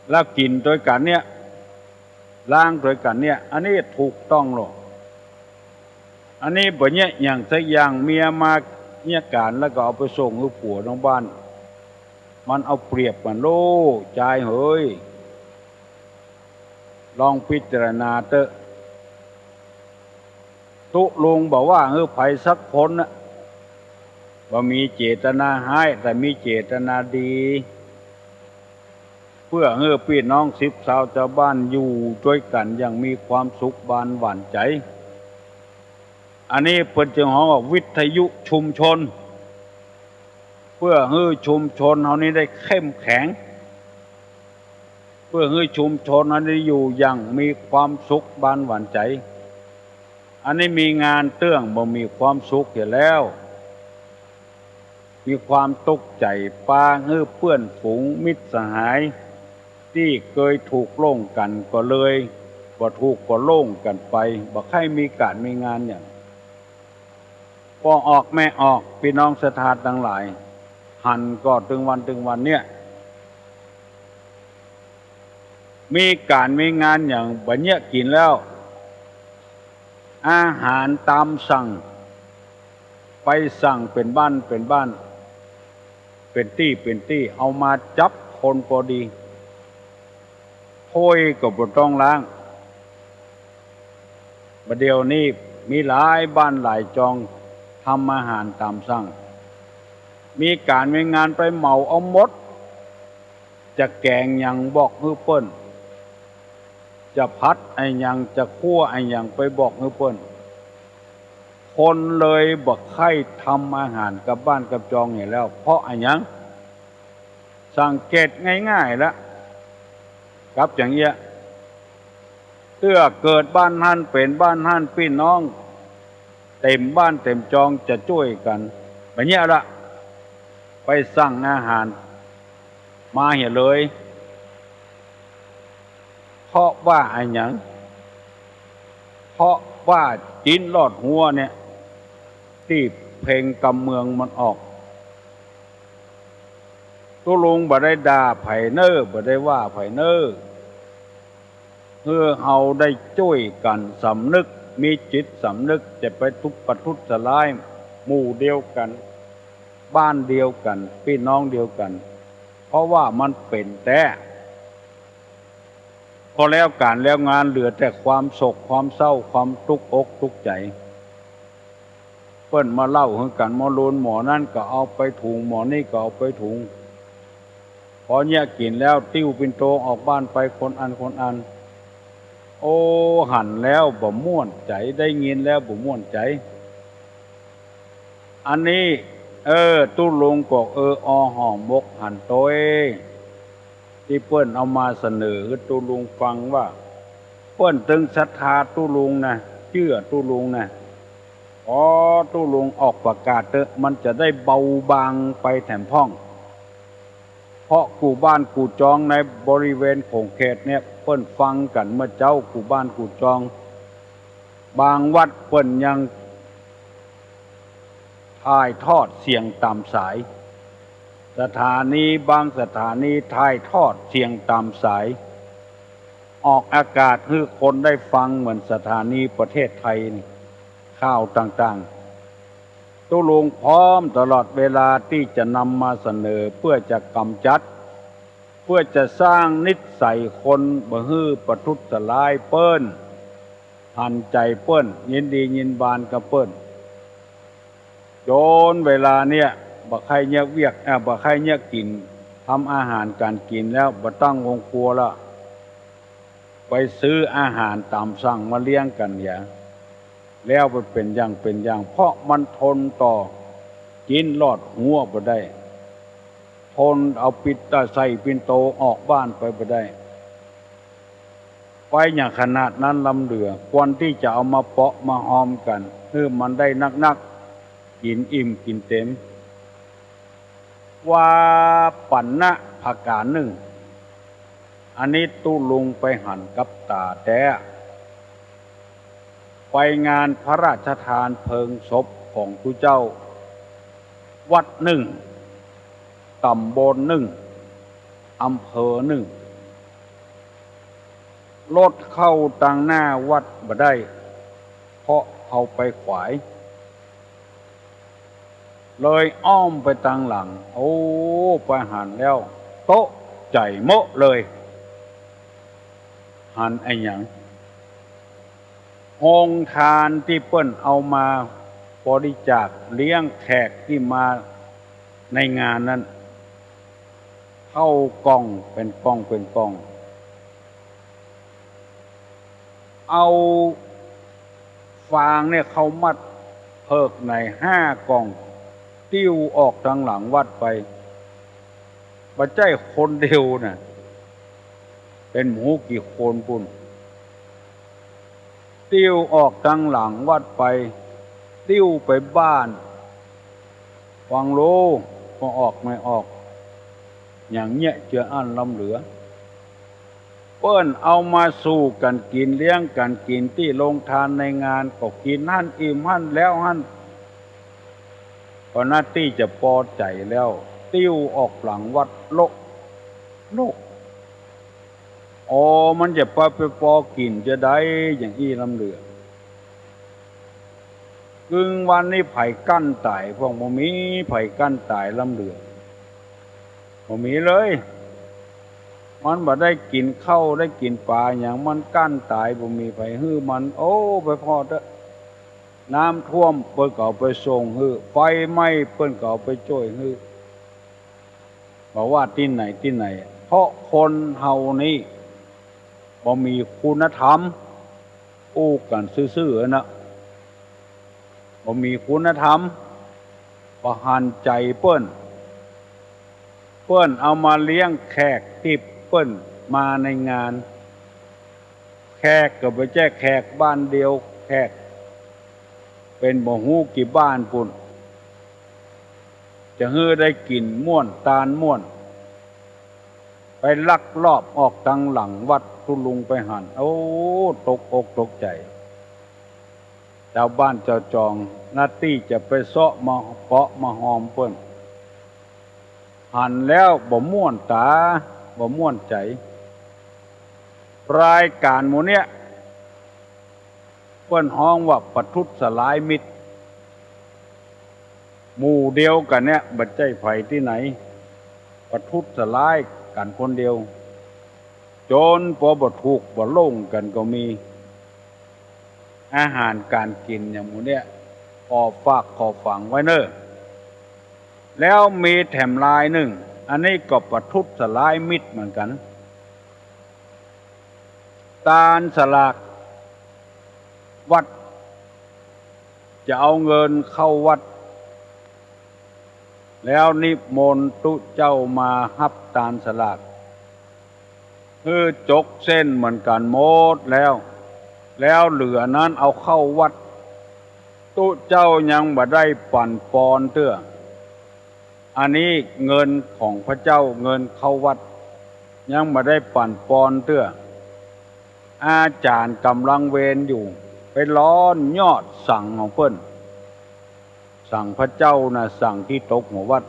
แล้วกิ๋นตวยกั๋นเนี่ย ล้างตวยกั๋นเนี่ย อันนี้ถูกต้องโล อันนี้บ่เยียะอย่างสักอย่าง เมียมาเยียะก๋านแล้วก็เอาไปส่งหื้อผัวตังบ้าน มันเอาเปรียบกั๋นโล จายเหย ลองพิจารณาเต๊อะ ตุ๊ลุงบ่ว่าหื้อใผสักคนน่ะ บ่มีเจตนาฮ้าย แต่มีเจตนาดี เปื้อหื้อปี้น้องสิบซาวจาวบ้านอยู่ตวยกั๋นอย่างมีความสุขบานหวานใจ๋ อันนี้เปิ้นจึงฮ้องว่าวิทยุชุมชน เปื้อหื้อชุมชนเฮานี้ได้เข้มแข็ง เปื้อหื้อชุมชนเฮานี้ได้อยู่อย่างมีความสุขบานหวานใจ๋ อันนี้มีงานเตื้องบ่มีความสุขเหียแล้ว มีความตุ๊กข์ใจ๋ ปางหื้อเปื้อนฝูงมิตรสหาย ตี้เกยถูกโล่งกั๋นก็เลย บ่ถูกก็โล่งกั๋นไป บ่ใค่มีก๋านมีงานอย่าง ป้อออกแม่ออก ปี้น้องศรัทธาตังหลาย หันก่อตึงวันตึงวันเนี่ย มีก๋านมีงานอย่างบ่เยียะกิ๋นแล้ว อาหารต๋ามสั่ง ไปสั่งเป๋นบ้านเป๋นบ้าน เป๋นตี้เป๋นตี้ เอามาจับคนปอดี ถ้วยก็บ่ต้องล้าง บ่าเดี่ยวนี้มีหลายบ้านหลายจองทำอาหารต๋ามสั่ง มีก๋านมีงานไปเหมาเอาหมด จะแก๋งหยังบอกหื้อเปิ้น จะผัดอะหยัง จะคั่วอะหยังไปบอกหื้อเปิ้น คนเลยบ่ใค่ทำอาหารกับบ้านกับจองเหียแล้ว เพราะอะหยัง สังเกตง่ายๆ ละ กับอย่างเอี้ย เตื้อเกิดบ้านหั้นเป๋นบ้านหั้น ปี้น้องเต็มบ้านเต็มจองจะจ้วยกั๋น บ่าเยียะละ ไปสั่งอาหารมาเหียเลย เพราะว่าอะหยัง เพราะว่าจีนลอดฮัวเนี่ย ตี้เพ็งกำเมืองมันออก ตุ๊ลุงบ่ได้ด่าใผเน่อ บ่ได้ว่าใผเน่อ หื้อเฮาได้จ้วยกั๋นสำนึก มีจิตสำนึก จะไปทุบประทุษร้าย หมู่เดียวกั๋น บ้านเดียวกั๋น ปี้น้องเดียวกั๋น เพราะว่ามันเป๋นแต๊ พอแล้วก๋านแล้วงานเหลือแต่ความโศกความเศร้า ความตุ๊กข์อกตุ๊กข์ใจ๋ เปิ้นมาเล่าหื้อกั๋น หมอลูนหมอนั้นก็เอาไปถุง หมอนี้ก็เอาไปถุง พอเยียะกิ๋นแล้ว ติ้วปิ่นโตออกบ้านไปคนอันคนอัน โอ้ หันแล้วบ่ม่วนใจ๋ ได้ยินแล้วบ่ม่วนใจ๋ อันนี้ เออ ตุ๊ลุงก็เออออห่อหมกหันโตย ตี้เปิ้นเอามาเสนอหื้อตุ๊ลุงฟังว่า เปิ้นตึงศรัทธาตุ๊ลุงนะ เจื้อตุ๊ลุงนะ ขอตุ๊ลุงออกประกาศเต๊อะ มันจะได้เบาบางไปแถมพ่อง ราะกู้บ้านกู้จองในบริเวณโขงเขตเนี่ย เปิ้นฟังกั๋นเมื่อเจ๊า กู้บ้านกู้จอง บางวัดเปิ้นยังถ่ายทอดเสียงต๋ามสาย สถานีบางสถานีถ่ายทอดเสียงต๋ามสาย ออกอากาศหื้อคนได้ฟังเหมือนสถานีประเทศไทยนี่ ข่าวต่างๆ ตุ๊ลุงพร้อมตลอดเวลาตี้จะนำมาเสนอเปื้อจะกำจัด เปื้อจะสร้างนิสัยคนบ่หื้อประทุษร้ายเปิ้น หันใจ๋เปิ้น ยินดียินบานกับเปิ้น จ๋นเวลาเนี่ย บ่ใค่เยียะเวียก เอ่อ บ่ใค่เยียะกิ๋น ทำอาหารก๋านกิ๋นแล้ว บ่ตั้งโฮงครัวละ ไปซื้ออาหารต๋ามสั่งมาเลี้ยงกั๋นเหีย แล้วไปเป๋นอย่างเป๋นอย่าง เพราะมันทนต่อ กิ๋นลอดหัวบ่ได้ ทนเอาปิ๊น เอ่อ ใส่ปิ่นโตออกบ้านไปบ่ได้ ไปอย่างขนาดนั้นล้ำเหลือ ควรตี้จะเอามาเปาะมาฮอมกั๋น หื้อมันได้นักๆ กิ๋นอิ่มกิ๋นเต๋ม ว่าปั๋นนะผะก๋านนึ่ง อันนี้ตุ๊ลุงไปหันกับต๋าแต๊ ไปงานพระราชทานเพลิงศพของตุ๊เจ้า วัดนึ่ง ต๋ำบลนึ่ง อำเภอนึ่ง รถเข้าตังหน้าวัดบ่ได้ เพราะเข้าไปขวาย เลยอ้อมไปตังหลัง โอ้ ไปหันแล้ว ตกใจ๋โมะเลย หันอะหยัง โฮงทานตี้เปิ้นเอามาบริจาคเลี้ยงแขกตี้มาในงานนั้น เข้ากล่องเป๋นกล่องเป๋นกล่อง เอาฟางเนี่ยเข้ามัดเผิกในห้ากล่อง ติ้วออกตังหลังวัดไป บ่ใจ้คนเดียวน่ะ เป๋นบ่ฮู้กี่คนปู้น ติ้วออกตังหลังวัดไป ติ้วไปบ้าน ฟังโล บ่ออกไม่ออก อย่างเนี้ยเจืออั้นล้ำเหลือ เปิ้นเอามาสู่กั๋นกิ๋น เลี้ยงกั๋นกิ๋นตี้โฮงทานในงาน ก็กิ๋นหั้น อิ่มหั้น แล้วหั้น ก็นัดตี้จะปอใจ๋แล้ว ติ้วออกหลังวัดโละโละ โอ้ มันจะไป ไปปอกิ๋นจาใดอย่างอี้ล้ำเหลือ กึ่งวันนี้ใผกั้นต๋าย พวกบ่มีใผกั้นต๋ายล้ำเหลือ บ่มีเลย มันบ่ได้กิ๋นข้าวได้กิ๋นป๋าหยัง มันกั้นต๋าย บ่มีใผหื้อมัน โอ้ ไปผ่อเต๊อะ น้ำท่วมเปิ้นก็เอาไปส่งหื้อ ไฟไหม้เปิ้นก็เอาไปจ้วยหื้อ บ่ว่าตี้ไหนตี้ไหน เพราะคนเฮานี้บ่มีคุณธรรม อู้กั๋นซื่อๆ นะ บ่มีคุณธรรม บ่หันใจ๋เปิ้น เปิ้นเอามาเลี้ยงแขกตี้เปิ้นมาในงาน แขกก็บ่ใจ้แขกบ้านเดียว แขกเป๋นบ่ฮู้กี่บ้านปู้น จะหื้อได้กิ๋นม่วนตานม่วน ไปลักลอบออกตังหลังวัด ตุ๊ลุงไปหัน โอ้ ตกอกตกใจ๋ จาวบ้านจาวจอง นัดตี้จะไปเซาะมาเปาะมาฮอมเปิ้น หันแล้วบ่ม่วนต๋า บ่ม่วนใจ๋ รายก๋านหมู่เนี้ย เปิ้นฮ้องว่าประทุษร้ายมิตร หมู่เดียวกั๋นเนี่ย บ่ใจ้ใผตี้ไหน ประทุษร้ายกั๋นคนเดียว จ๋นปอบ่ถูกบ่ลงกั๋นก็มี อาหารก๋านกิ๋นอย่างหมู่เนี้ย ขอฝากขอฝังไว้เน่อ แล้วมีแถมลายนึ่ง อันนี้ก็ประทุษร้ายมิตรเหมือนกั๋น ตานสลากวัด จะเอาเงินเข้าวัด แล้วนิมนต์ตุ๊เจ้ามาฮับตานสลาก หื้อจกเส้นเหมือนกั๋นหมดแล้ว แล้วเหลือนั้นเอาเข้าวัด ตุ๊เจ้ายังบ่ได้ปั๋นปอนเตื้อ อันนี้เงินของพระเจ้า เงินเข้าวัด ยังบ่ได้ปั๋นปอนเตื้อ อาจ๋ารย์ก๋ำลังเวนอยู่ ไปร้อนยอดสังของเปิ้น สังพระเจ้านะ สังตี้ตกหัววัด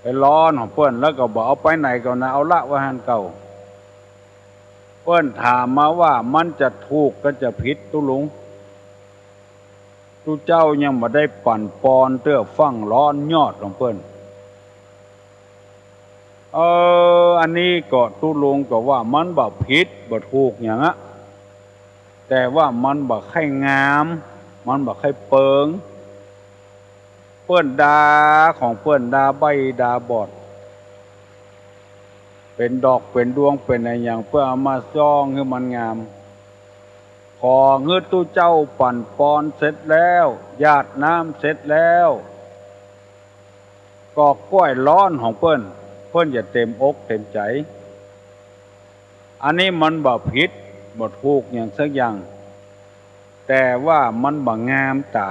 ไปร้อนของเปิ้น แล้วก็บ่เอาไปไหนก่อนนะ เอาละไว้หั้นเก่า เปิ้นถามมาว่ามันจะถูกก็จะผิดตุ๊ลุง ตุ๊เจ้ายังบ่ได้ปั๋นปอนเตื้อ ฟั่งร้อนยอดของเปิ้น เออ อันนี้ก็ตุ๊ลุงก็ว่ามันบ่ผิดบ่ถูกหยังอะ แต่ว่ามันบ่ใค่งาม มันบ่ใค่เปิง เปิ้นด่าของเปิ้นด่าใบ้ด่าบอด เป๋นดอกเป๋นดวงเป๋นอะหยัง เปิ้นเอามาซ่องหื้อมันงาม ขอหื้อตุ๊เจ้าปั๋นปอนเสร็จแล้ว หยาดน้ำเสร็จแล้ว ก็ก้อยร้อนของเปิ้น เปิ้นจะเต๋มอกเต๋มใจ๋ อันนี้มันบ่ผิดบ่ถูกหยังสักอย่าง แต่ว่ามันบ่งามต๋า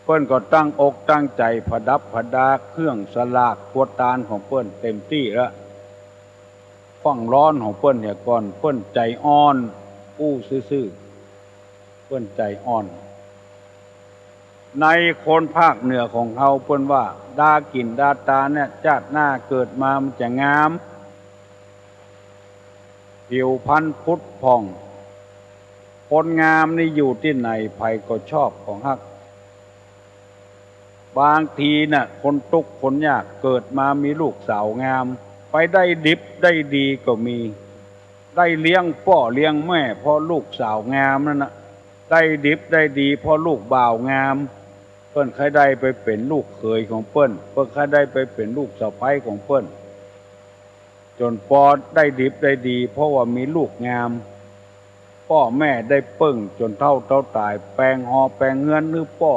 เปิ้นก็ตั้งอกตั้งใจ๋ผดับผดาเครื่องสลากครัวตานของเปิ้นเต๋มตี้ละ ฟั่งร้อนของเปิ้นเหียก่อน เปิ้นใจ๋อ่อน อู้ซื่อๆ เปิ้นใจ๋อ่อน ในคนภาคเหนือของเฮาเปิ้นว่า ดากิ๋นดาตาเนี่ย จาติหน้าเกิดมามันจะงาม ผิวพรรณผุดผ่อง คนงามนี่อยู่ตี้ไหนใผก็ชอบก็ฮัก บางทีน่ะ คนตุ๊กข์คนยากเกิดมามีลูกสาวงาม ไปได้ดิบได้ดีก็มี ได้เลี้ยงป้อเลี้ยงแม่เพราะลูกสาวงามนั่นน่ะ ได้ดิบได้ดีเพราะลูกบ่าวงาม เปิ้นใค่ได้ไปเป๋นลูกเขยของเปิ้น เปิ้นใค่ได้ไปเป๋นลูกสะใภ้ของเปิ้น จ๋นปอได้ดิบได้ดี เพราะว่ามีลูกงาม ป้อแม่ได้เปิ้งจ๋นเฒ่าเฒ่าต๋าย แป๋งหอแป๋งเฮือนหื้อป้อ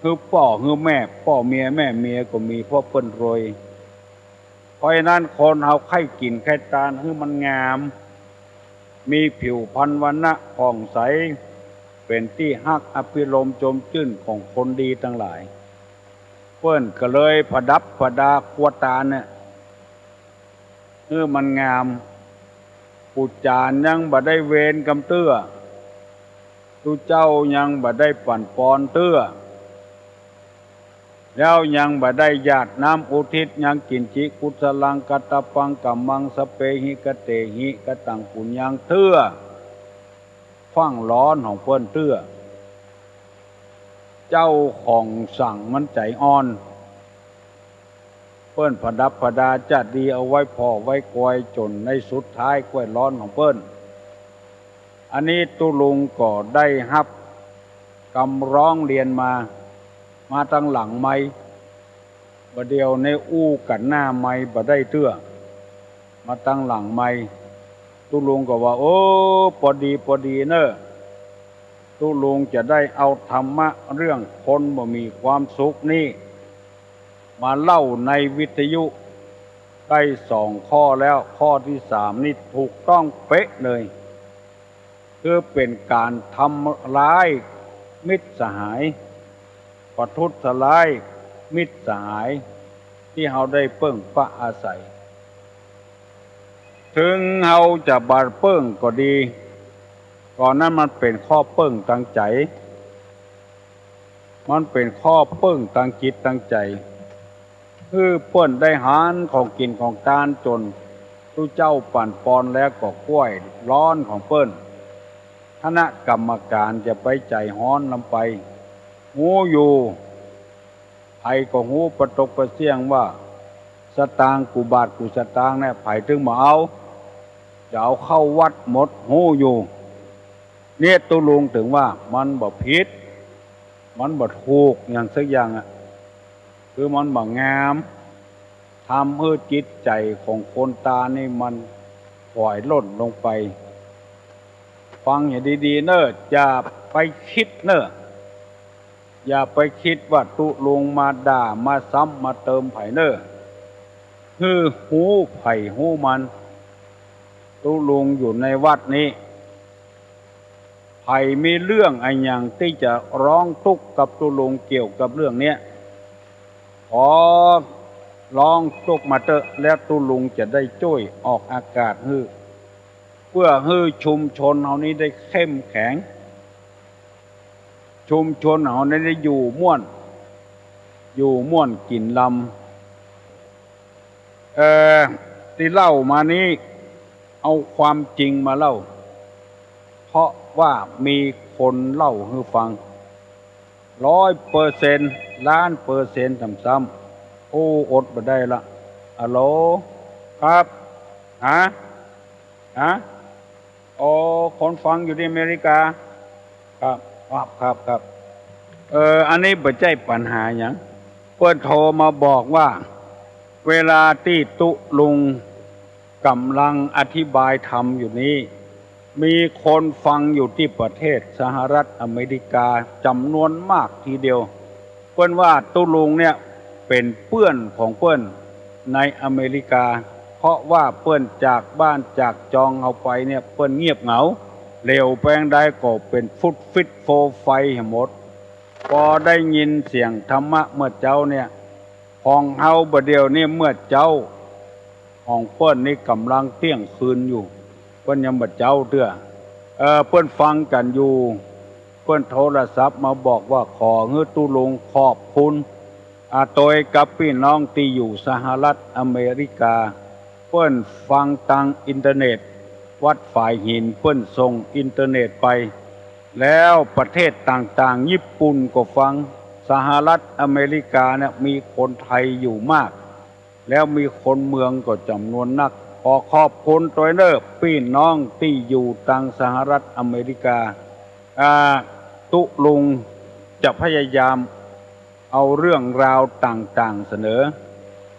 หื้อป้อหื้อแม่ ป้อเมียแม่เมียก็มี เพราะเปิ้นรวย เพราะฉะนั้นคนเฮาใค่กิ๋นใค่ตานหื้อมันงาม มีผิวพรรณวรรณะผ่องใส เป๋นตี้ฮักอภิรมย์จมจื้นของคนดีตังหลาย เปิ้นก็เลยผดับผดาครัวตานเนี่ย หื้อมันงาม ปู่จ๋ารย์ยังบ่ได้เวนกำเตื้อ ตุ๊เจ้ายังบ่ได้ปั๋นปอนเตื้อ แล้วยังบ่ได้หยาดน้ำอุทิศ ยังกิ๋นจิกุสลัง กัตตะปังกัมมัง สะเปหิ กะเตหิ กะตังปุญญังเตื้อ ฟั่งร้อนของเปิ้นเตื้อ เจ้าของสังมันใจ๋อ่อน เปิ้นผดับผดาจาติดีเอาไว้ผ่อไว้กอย จ๋นในสุดท้ายก้อยร้อนของเปิ้น อันนี้ตุ๊ลุงก็ได้ฮับกำร้องเรียนมา มาตังหลังไมค์ บ่าเดี่ยวในอู้กั๋นหน้าไมค์บ่ได้เตื้อ มาตังหลังไมค์ ตุ๊ลุงก็ว่า เออ ปอดีปอดีเน่อ ตุ๊ลุงจะได้เอาธรรมะเรื่องคนบ่มีความสุขนี้ มาเล่าในวิทยุได้สองข้อแล้ว ข้อตี้สามนี่ถูกต้องเป๊ะเลย คือเป๋นก๋านทำร้ายมิตรสหาย ประทุษร้ายมิตรสหายตี้เฮาได้เปิ้งปะอาศัย เถิงเฮาจะบ่เปิ้งก็ดี ก็นั้นมันเป๋นข้อเปิ้งตางใจ๋ มันเป๋นข้อเปิ้งตางจิตตางใจ๋ หื้อเปิ้นได้หารของกิ๋นของตานจ๋นตุ๊เจ้าปั๋นปอนแล้วก็ก้อยร้อนของเปิ้น คณะกรรมก๋านจะไปใจ๋ฮ้อนลำไป ฮู้อยู่ ใผก็ฮู้ปะตกปะเสี้ยงว่า สตางค์กูบาทกูสตางค์เนี่ย ใผเถิงบ่เอา จะเอาเข้าวัดหมด ฮู้อยู่ เนี่ยตุ๊ลุงเถิงว่ามันบ่ผิด มันบ่ถูกหยังสักอย่างอะ คือมันบ่งาม ทำหื้อจิตใจ๋ของคนตานนี่มันถอยล่นลงไป ฟังหื้อดีๆ เน่อ อย่าไปกึ๊ดเน่อ อย่าไปกึ๊ดว่าตุ๊ลุงมาด่ามาซ้ำมาเติมใผเน่อ หื้อฮู้ใผฮู้มัน ตุ๊ลุงอยู่ในวัดนี้ ผมีเรื่องอะหยังตี้จะฮ้องตุ๊กกับตุ๊ลุงเกี่ยวกับเรื่องเนี้ย ขอฮ้องตุ๊กมาเต๊อะ แล้วตุ๊ลุงจะได้จ้วยออกอากาศหื้อ เปื้อหื้อชุมชนเฮานี้ได้เข้มแข็ง ชุมชนเฮานี้ได้อยู่ม่วน อยู่ม่วนกิ๋นลำ เอ่อ ตี้เล่ามานี้ เอาความจริงมาเล่า เพราะว่ามีคนเล่าหื้อฟัง ร้อยเปอร์เซ็นต์ ล้านเปอร์เซ็นต์ซ้ำๆ โอ้ อดบ่ได้ละ ฮัลโหล ครับ ฮะ ฮะ อ๋อ คนฟังอยู่ตี้อเมริกา ครับ ครับ ครับ ครับ เออ อันนี้บ่ใจ้ปัญหาหยัง เปิ้นโทรมาบอกว่า เวลาตี้ตุ๊ลุงก่ำลังอธิบายธรรมอยู่นี้ มีคนฟังอยู่ตี้ประเทศสหรัฐอเมริกาจ๋ำนวนมากทีเดียว เปิ้นว่าตุ๊ลุงเนี่ยเป๋นเปื้อนของเปิ้นในอเมริกา เพราะว่าเปิ้นจากบ้านจากจองเฮาไปเนี่ย เปิ้นเงียบเหงา เหลียวไปตางใดก็เป๋นฟุดฟิดโฟไฟหมด ปอได้ยินเสียงธรรมะเมื่อเจ๊าเนี่ย ของเฮาบ่าเดี่ยวนี้เมื่อเจ๊า ของเปิ้นนี่ก่ำลังเตี้ยงคืนอยู่ เปิ้นยังบ่เจ๊าเตื้อ เออ เปิ้นฟังกั๋นอยู่ เปิ้นโทรศัพท์มาบอกว่าขอหื้อตุ๊ลุงขอบคุณ อ่า โตยกับปี้น้องตี้อยู่สหรัฐอเมริกา เปิ้นฟังตางอินเทอร์เน็ต วัดฝายหินเปิ้นส่งอินเทอร์เน็ตไป แล้วประเทศต่างๆ ญี่ปุ่นก็ฟัง สหรัฐอเมริกาเนี่ยมีคนไทยอยู่มาก แล้วมีคนเมืองก็จ๋ำนวนนัก ขอขอบคุณโตยเน่อปี้น้องตี้อยู่ตางสหรัฐอเมริกา อ่า ตุ๊ลุงจะพยายามเอาเรื่องราวต่างๆ เสนอ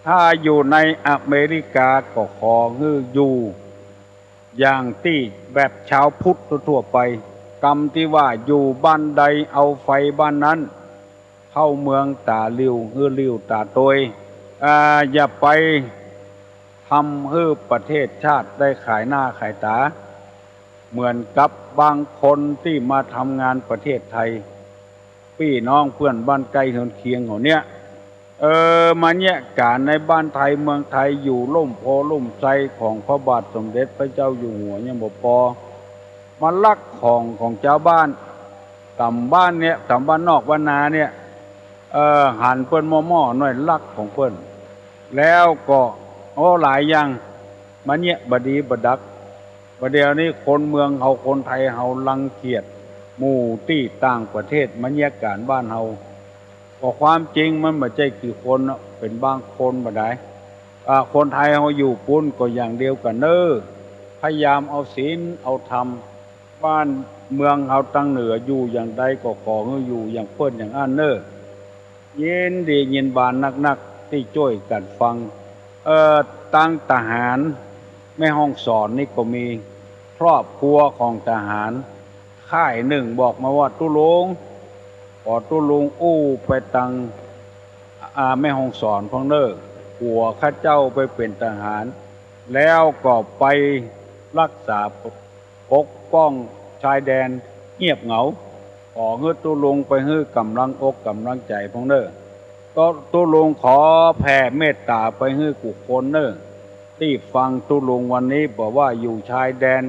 ถ้าอยู่ในอเมริกาก็ขอหื้ออยู่อย่างตี้แบบชาวพุทธทั่วๆ ไป กำตี้ว่าอยู่บ้านใดเอาไฟบ้านนั้น เข้าเมืองต๋าลิ่ว หื้อลิ่วต๋าโตย อ่า อย่าไปทำหื้อประเทศชาติได้ขายหน้าขายต๋า เหมือนกับบางคนตี้มาทำงานประเทศไทย ปี้น้องเปื้อนบ้านใก้เฮือนเคียงเขาเนี่ย เออ มาเยียะก๋านในบ้านไทยเมืองไทย อยู่ร่มโพธิ์ร่มไทรของพระบาทสมเด็จพระเจ้าอยู่หัวยังบ่ปอ มาลักของของจาวบ้าน ต๋ามบ้านเนี่ย ต๋ามบ้านนอกบ้านนาเนี่ย เออ หันเปิ้นหม้อๆ หน้อยลักของเปิ้น แล้วก็ โอ้ หลายอย่าง มาเยียะบ่ดีบ่ดัก บ่าเดี่ยวนี้คนเมืองเฮาคนไทยเฮารังเกียจหมู่ตี้ต่างประเทศมาเยียะก๋านบ้านเฮา ก็ความจริงมันบ่ใจ้กี่คนเนาะ เป๋นบางคนบ่ดาย อ่า คนไทยเฮาอยู่ปู๊นก็อย่างเดียวกั๋นเน่อ พยายามเอาศีลเอาธรรม บ้านเมืองเฮาตางเหนืออยู่อย่างใดก็ขอหื้ออยู่อย่างเปิ้นอย่างอั้นเน่อ ยินดียินบานนักๆ ตี้จ้วยกั๋นฟัง เอ่อ ตางทหารแม่ฮ่องสอนนี่ก็มีครอบครัวของทหารค่ายนึ่งบอกมาว่า ตุ๊ลุง ขอตุ๊ลุงอู้ไปตาง อ่า แม่ฮ่องสอนพ่องเน่อ ผัวข้าเจ้าไปเป๋นทหาร แล้วก็ไปฮักษาปกป้องชายแดนเงียบเหงา ขอหื้อตุ๊ลุงไปหื้อก๋ำลังอกก๋ำลังใจ๋พ่องเน่อ ก็ตุ๊ลุงขอแผ่เมตต๋าไปหื้อกู้คนเน่อ ตี้ฟังตุ๊ลุงวันนี้ บ่ว่าอยู่ชายแดน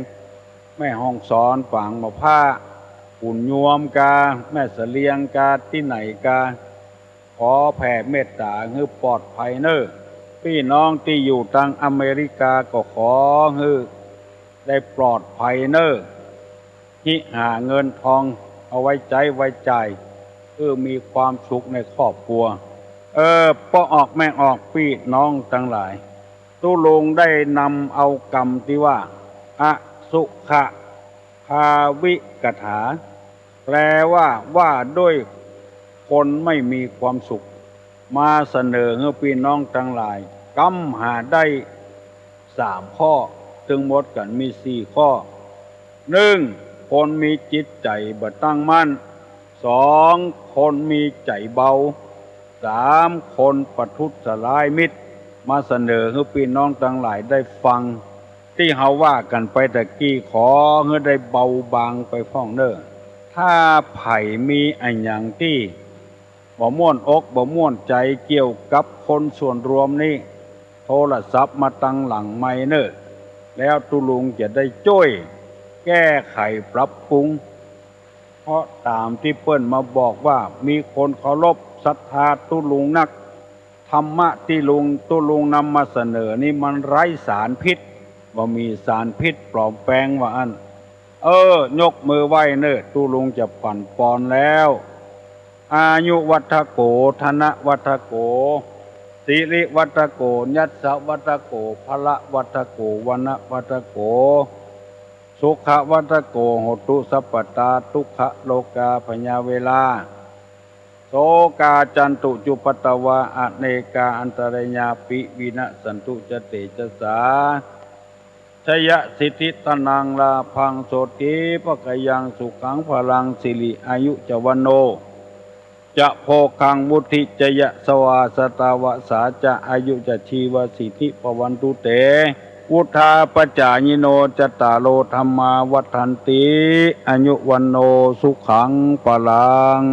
แม่ฮ่องสอน ปางบ่าพร้าว ขุนยวมกา แม่เสลียงกา ตี้ไหนกา ขอแผ่เมตต๋าหื้อปลอดภัยเน่อ ปี้น้องตี้อยู่ตางอเมริกาก็ขอหื้อได้ปลอดภัยเน่อ หิหาเงินทองเอาไว้ใจ๊ไว้จ่าย หื้อมีความสุขในครอบครัว เออ ป้อออกแม่ออกปี้น้องตังหลาย ตุ๊ลุงได้นำเอากำตี้ว่า อสุขภาวิกถา แปลว่า ว่าด้วยคนไม่มีความสุข มาเสนอหื้อปี้น้องตังหลาย กำหาได้สามข้อ ตึงหมดกั๋นมีสี่ข้อ นึ่ง คนมีจิตใจ๋บ่ตั้งมั่น สอง คนมีใจ๋เบา สาม คนประทุษร้ายมิตร มาเสนอหื้อปี้น้องตังหลายได้ฟัง ตี้เฮาว่ากั๋นไปตะกี้ ขอหื้อได้เบาบางไปพ่องเน่อ ถ้าใผมีอะหยังตี้บ่ม่วนอกบ่ม่วนใจ๋เกี่ยวกับคนส่วนรวมนี้ โทรศัพท์มาตังหลังไมค์เน่อ แล้วตุ๊ลุงจะได้จ้วยแก้ไขปรับปรุง เพราะต๋ามตี้เปิ้นมาบอกว่ามีคนเคารพศรัทธาตุ๊ลุงนัก ธรรมะตี้ลุง ตุ๊ลุงนำมาเสนอนี้มันไร้สารพิษ บ่มีสารพิษปลอมแปลงว่าอั้น เออ ยกมือไหว้เน่อ ตุ๊ลุงจะปั่นปอนแล้ว อายุวัฑโก ธนวัฑโก สิริวัฑโก ยัสสะวัฑโก พละวัฑโก วรรณวัฑโก สุขวัฑโก โหตุสัพพตา ทุกขโรคาพยาเวรา โสกาจันตุจุปปตตวา อเนกาอันตรายาปิ วินัสสันตุจะเตจสา ชยสิทธิธนังลาภัง โสติภะคะยัง สุขังพลัง สิริอายุจะวัณโณ จะโภคัง วุฒิจะยะสวา สตาวสาจะ อายุจะชีวสิทธิภวันตุเต วุฑาปจายิโน จัตตาโรธัมมา วัฑฒันติ อายุวัณโณ สุขังพลัง